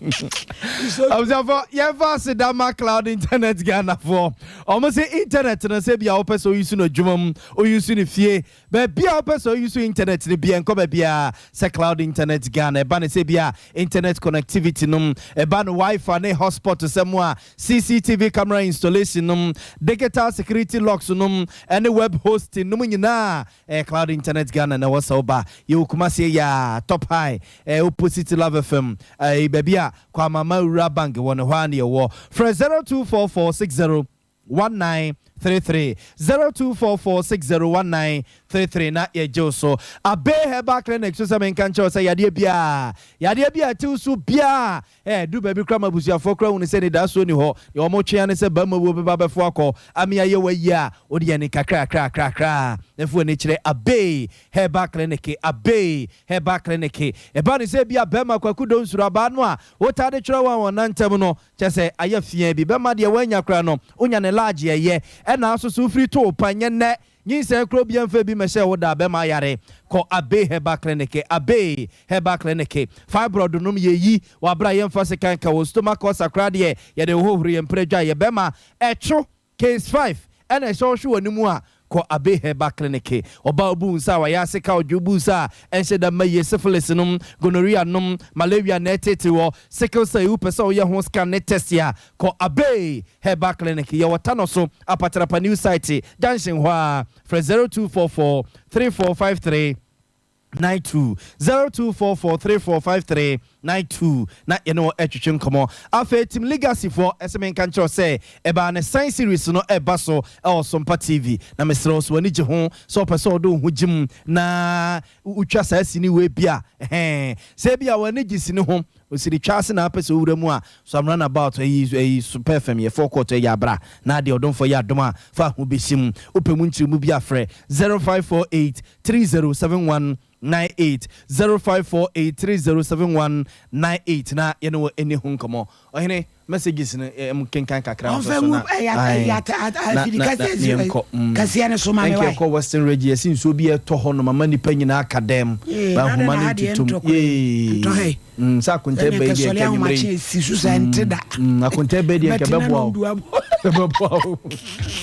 abusuafo yɛmfa aseda ma Cloud Internet Ghanafoɔ wɔn sɛ internet no sɛ bia wopɛ sɛ oyi so no adwuma mu oyi so no fie Baabi a wopɛ sɛ woyi so internet no bia, nkɔ baabiara sɛ Cloud Internet Ghana. Ɛba no sɛ bia internet connectivity nom, ɛba no Wi-Fi ne hotspot sɛ mo a, CCTV camera installation nom, digital security locks nom, ɛne web hosting nom nyinaa, ɛyɛ Cloud Internet Ghana na ɛwɔ sɛ woba. Yɛwɔ Kumasi ɛyɛ a, Top High, ɛɛ opposite Love FM, ɛɛ baabi a Kwamama Rural Bank wɔ no, hɔ ara na yɛwɔ. Frɛ 0244 60 19. 33, 0244 60 19 33 na yɛgye wo so. Abbey Herbal Clinic so sɛ menka nkyerɛ wo sɛ yadeɛ biara, yadeɛ bi a ɛte wo so biara, eh, ɛduru baabi koraa ma abusuafoɔ koraa hunu sɛ anidasoɔ nni hɔ. Deɛ wɔtwe ara ne sɛ barima wuo bɛba abɛfo akɔ ame ayɛ wo ayie a, wode ani kakrakrakrakra na fa w'ani kyerɛ Abbey Herbal Clinic, Abbey Herbal Clinic. Ɛba no sɛ ebia barima Kwaku Donsuro abaa no a wotaa de twerɛ wɔn a wɔn nan ntam no, kyerɛ sɛ ayɛ feaa bi. Bɛma deɛ woannya koraa no, wonya no large ɛyɛ. Ɛna nso so wofiri to wo pa, nyɛ nnɛ. Nyinsɛn koraa obiara mfa bi mmɛhyɛɛ wo da a, bɛma ayare. Kɔ Abbey Herbal Clinic, Abbey Herbal Clinic. Fibroid nom yɛyi wɔ aberɛ a yɛmfa sekan nka wo. Stomach ulcer koraa deɛ, yɛde hohoro yɛn mprɛ dwa. Yɛ bɛma ɛtwo. Case 5, Ɛna ɛhyɛ wo hwe w'ani mu a, kɔ Abbey Herbal Clinic. Ɔbaa obu nsa a wayɛ ase ka ɔdwe obu nsa a ɛnhyɛ da mma yie, syphilis nom, gonorrhea nom, malaria na ɛtete wɔ, sickle cell yi wopɛ sɛ woyɛ ho scan ne test a, kɔ Abbey Herbal Clinic. Yɛwɔ Tano so, Apatrapa New Site junction hɔ ara. Frɛ 0244 3453. 92 0244 3453 92 na yɛne wo ɛtwetwe nkɔmmɔ. Afei Team Legacy foɔ ɛsɛ menka nkyerɛ wo sɛ ɛbaa ne Sign Series no ɛba so ɛwɔ Sompa TV na mesrɛ wo sɛ w'ani gye ho sɛ wopɛ sɛ wode wo ho gye mu na wotwa saa sini wei bi a ɛhɛn sɛ ebia w'ani gye sini ho osiri twa ase na apɛ sɛ wowura mu a so am run about ɛyi ɛyi Super FM yɛ forecourt ɛyɛ abra na adeɛ ɔdomfoɔ yɛ adom a fa ho bɛhyɛ mu wopɛ mu nkyerɛmu bi a frɛ 0548 307198 0548 307198 na yɛne wo ɛni ho nkɔmmɔ. Ɔhene, messages no ɛ kenkan kakra nso Ɔmfa so ngu na ɛyɛ ae ɛyɛ ata ata na afidi na na kɛseɛ na yɛnkɔ mm. kɛseɛ no so ma me Ɛnka wae. yɛkɔ Western Region yɛsi nsuo bi ɛtɔ hɔ nom ama nnipa nyinaa aka dɛm Ee, ba na adɛn nhoma na no ha deɛ ntutum ntɔ koraa yi? Ntɔ ha yee yi. mm sɛ akontaa Sɛdeɛ ba yi nka deɛ sɔre nka anwummerɛ ahomakye yi esi so saa nte mm da. mm akontaa ba yi deɛ nka Bɛte na ɛbɛboa wo nondu abɔ. ɛbɛboa wo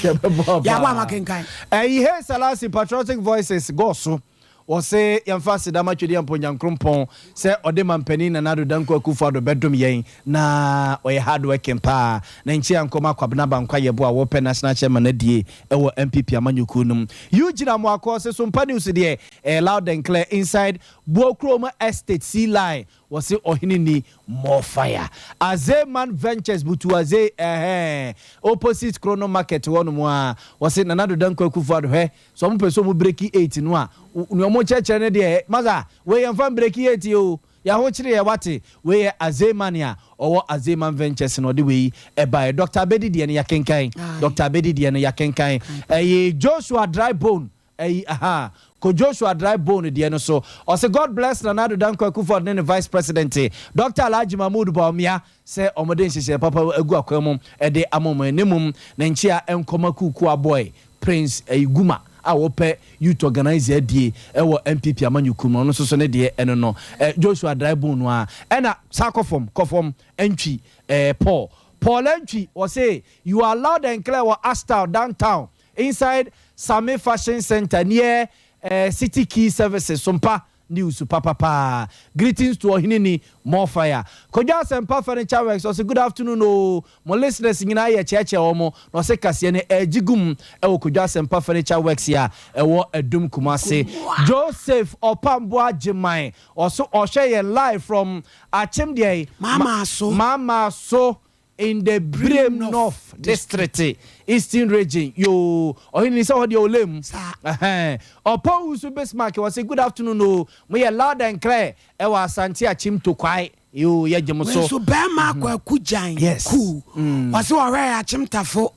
ɛbɛboa wo Yɛabɔ paa. ama kenkan. Ɛyi Hey Selassie Patriotic Voices gɔɔ so Wɔse yɛmfa aseda ma Twedeɛmpo Nyankrompɔn sɛ ɔde Mampanin Nana Addo Dankwa Akufo Addo bɛdom yɛn na ɔyɛ hard working paa. Na nkyia nkɔma Kwabena Abankwa Yeboah a wɔpɛ National Chairman adie wɔ NPP amanyɔkuo no mu. Eugene Amoako ɔse Sompa News deɛ ɛyɛ loud and clear inside Buokrom Estate Sea Line Wɔse ɔhene ni more fire. Azee man ventures butu azee ɛhɛɛ opposite krono market hɔ nom aa wɔse Nana Addo Dankwa Akufo Addo hwɛ sɛ ɔmo pɛ sɛ ɔmo breki eight no a nea ɔmo kyerɛkyerɛ no deɛ masa wei yɛnfa mbreki eight oo yahokyere yɛ wate wei yɛ Azee man a ɔwɔ Azee man ventures na ɔde wei ɛbaeɛ Doctor Abedi deɛ no yakenkan Doctor Abedi deɛ no yakenkan ɛyi Joshua dry bone Ɛyi ahaa Ko Joshua dry bone deɛ no so ɔse God bless Nana Addo Dankwa Akufo-Addo ne ne vice president Doctor Alhaji Mahmood Bawumia sɛ wɔde nhyehyɛɛ papa agu akwan mu de ama wɔn na mmom ne nkyea nkɔma Kuukua boy Prince ɛyi Guma a wɔpɛ youth organiser adie ɛwɔ NPP amanyɔkuo mu ɔno nso so ne deɛ ɛno no ɛ Joshua dry bone no ara ɛna saa kɔ fam kɔ fam Antwi ɛɛ Paul Paul Antwi ɔse you are loud and clear wɔ Ashtown downtown Inside Same Fashion Centre near eh, City Key Services Sompa news papapaa Greetings to Ɔhene ni More fire Kwadwo Asɛmpa Furniture Works ɔse good afternoon oo mo listeners nyinaa yɛ kyɛɛkyɛɛ wɔn na ɔse kaseɛ no ɛregye gum ɛwɔ Kwadwo Asɛmpa Furniture Works a ɛwɔ Adum Kumasi Joseph Ɔpamboa Gyeman ɔso ɔhwɛ yɛn live from Akyem deɛ Maama so. Maama so In the Birem North District, Eastern Region, yoo, ɔhene ni sɛ hɔ deɛ ɔlɛ mu. Ɛhɛn. Ɔpɔn Wusu Bismarck wɔ se good afternoon o, mo yɛ loud and clear ɛwɔ Asante Akyem Tokwai, yoo yɛ gye mo Wei so. nso bɛɛma Kwaku Gyan Yes. Kuu, ɔse ɔhwɛɛ Akyemtafo,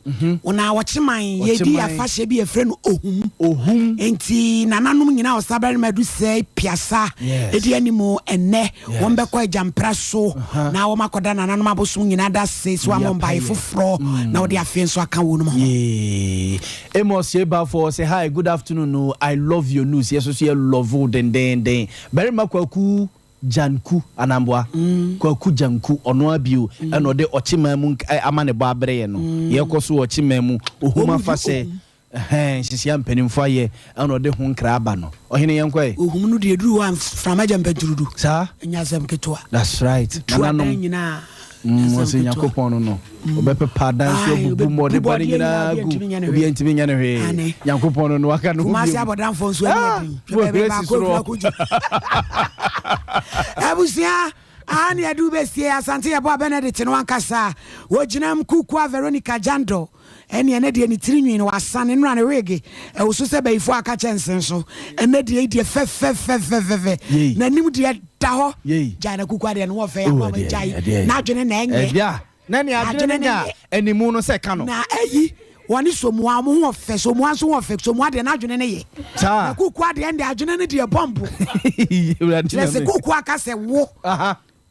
na Ɔkyeman yɛdi Ɔkyeman. afahyɛ bi yɛfrɛ no Ohum. Ohum. Nti nananom nyinaa Ɔsabarima Adusɛe Piasa Yes. di anim ɛnnɛ. Yes. Wɔn bɛkɔ agyampra so na wɔn akɔda nananom abosom nyinaa da se so ama mbae foforɔ na wɔde afei nso aka wɔn ho. Yee. Amos Yebafo ɔsɛ hi good afternoon o I love your news yɛ soso yɛ love wo dendenden barima Kwaku Gyanku anamboa Kwaku Gyanku ɔno abio ɛna ɔde ɔkyeman mu ama ne bɔ abere yɛ no yɛkɔ so wɔ ɔkyeman mu ohum afahyɛ Ɛhɛɛ, nhyehyɛe a mpanimfoɔ ayɛ na ɔde ho nkra aba no. Ɔhene yɛnkɔ ɛ. Ohum no deɛ ɛduru hɔ a mframa gya mpɛnturudu. Saa? Ɛnyɛ asɛm ketewa. That's right. Ɛtu adan Nananom. nyinaa. Mm, Asɛm ɔsɛ ketewa. Nyankopɔn no no. Ɔbɛpepa adan so Ae, abubu ma ɔde ɔbɛbu bɔne bɔdeɛ nyinaa nyinaa, obiara agu. ntumi nyɛ no hwee. Obiara ntumi nyɛ no hwee. Aane. Nyankopɔn no no, waka ne ho Kumasi bio. abɔdamfoɔ nso ani Ah, yɛ den. Hwɛ wɔahuri baabi asi baako soro akura hɔ. kɔgya. Abusua, aha ne yɛde wo bɛsie. Asante Yeboah Benedict no ankasa. Wɔgyinam Kukua Veronica Jandor. Ɛnneɛ ɛnɛ deɛ ne tiri nwi no wasane nnora ne wig ɛwoso sɛ bayifoɔ aka kyɛnse so. Ɛnɛ deɛ yi deɛ fɛfɛfɛfɛfɛ. N'anim deɛ da hɔ. Gyae na kuku adeɛ no wɔfɛ yɛ akɔ gyae. N'adwene na ɛnyɛ. Na nea adwene no nya animu no sɛ ka no. Na ayi wɔne Somoa wɔn ho ɔfɛ Somoa nso ho ɔfɛ Somoa deɛ n'adwene no yɛ. Saa. Na kuku adeɛ ɛnde adwene no deɛ bɔmbo. Kyerɛ sɛ kuku aka sɛ wo.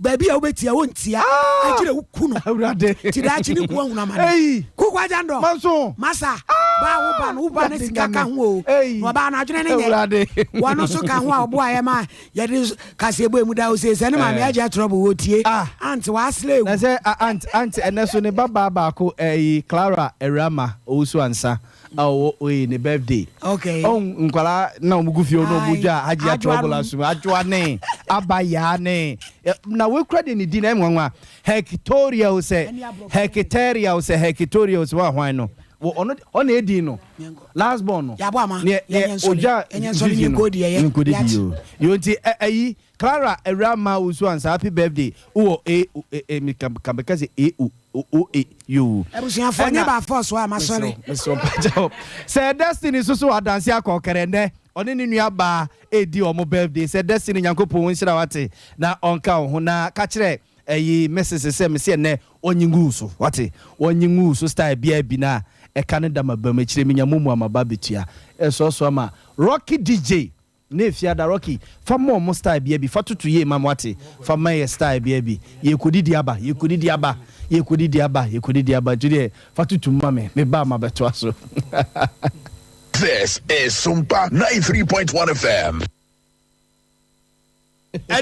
Baabi a wobɛtia wontia ah! agyerɛ wo ku no. Awurade. Ti daakye ne ku ahunu amane. Kuku agya ndɔ. Manso. Masa. Ah! Baa wo ba no wo ba no sika ka ho o. Na ɔbaa no adwene no nyɛ. Awurade. Wɔn nso ka ho a ɔboa yɛ ma Yɛde kaseɛbɔ emu da ose sɛ ne maame agye atorɔ bo wɔtie aunt w'asrɛ Na sɛ aunt aunt ɛnɛ so ne ba baa baako ɛyi Clara Awurama Owusu Ansa a ɔwɔ oye ne birthday. Okay. Ɔn nkwadaa na wɔn gu fie na wɔn dwa agye atorɔ bo la so adwoa ne aba yaa ne na wekura de ne di na ɛnwanwa Hectoria o sɛ Hectaria o sɛ Hectoria o sɛ wɔn ahwan no wɔ ɔno ɔna edi no. Last born no. Yɛabɔ ama. Neɛ neɛ ogya mfifie no. Nkodi di yo. Yo nti ɛyi Clara awura ma wusu ansa happy birthday wowɔ e e e mi ka ka bɛka sɛ e o o e yo. Abusuafoɔ nyɛ by force wa masɔre. Mesrɛ mpakyɛw sɛ Destiny nso so adanse akɔ ɔkɛrɛ nnɛ ɔne ne nua baa edi wɔn birthday sɛ Destiny Nyankopɔn nhyira wate na ɔnka wo ho na ka kyerɛ Ɛyi Mrs sɛ mese ɛnɛ ɔnye nguu so wate ɔnye nguu so style biaa bi na ɛka ne da maba mu akyire menya momo a maba abɛtua ɛsoasoa ma Rocky DJ ne Efiada Rocky fa ma ɔmo style biaa bi fa toto yie ma me wate fa ma yɛ style biaa bi yɛkɔdidi aba yɛkɔdidi aba yɛkɔdidi aba yɛkɔdidi aba nti deɛ fa toto mu ma me meba a mabɛtoa so. This is Sumpa 93.1 FM.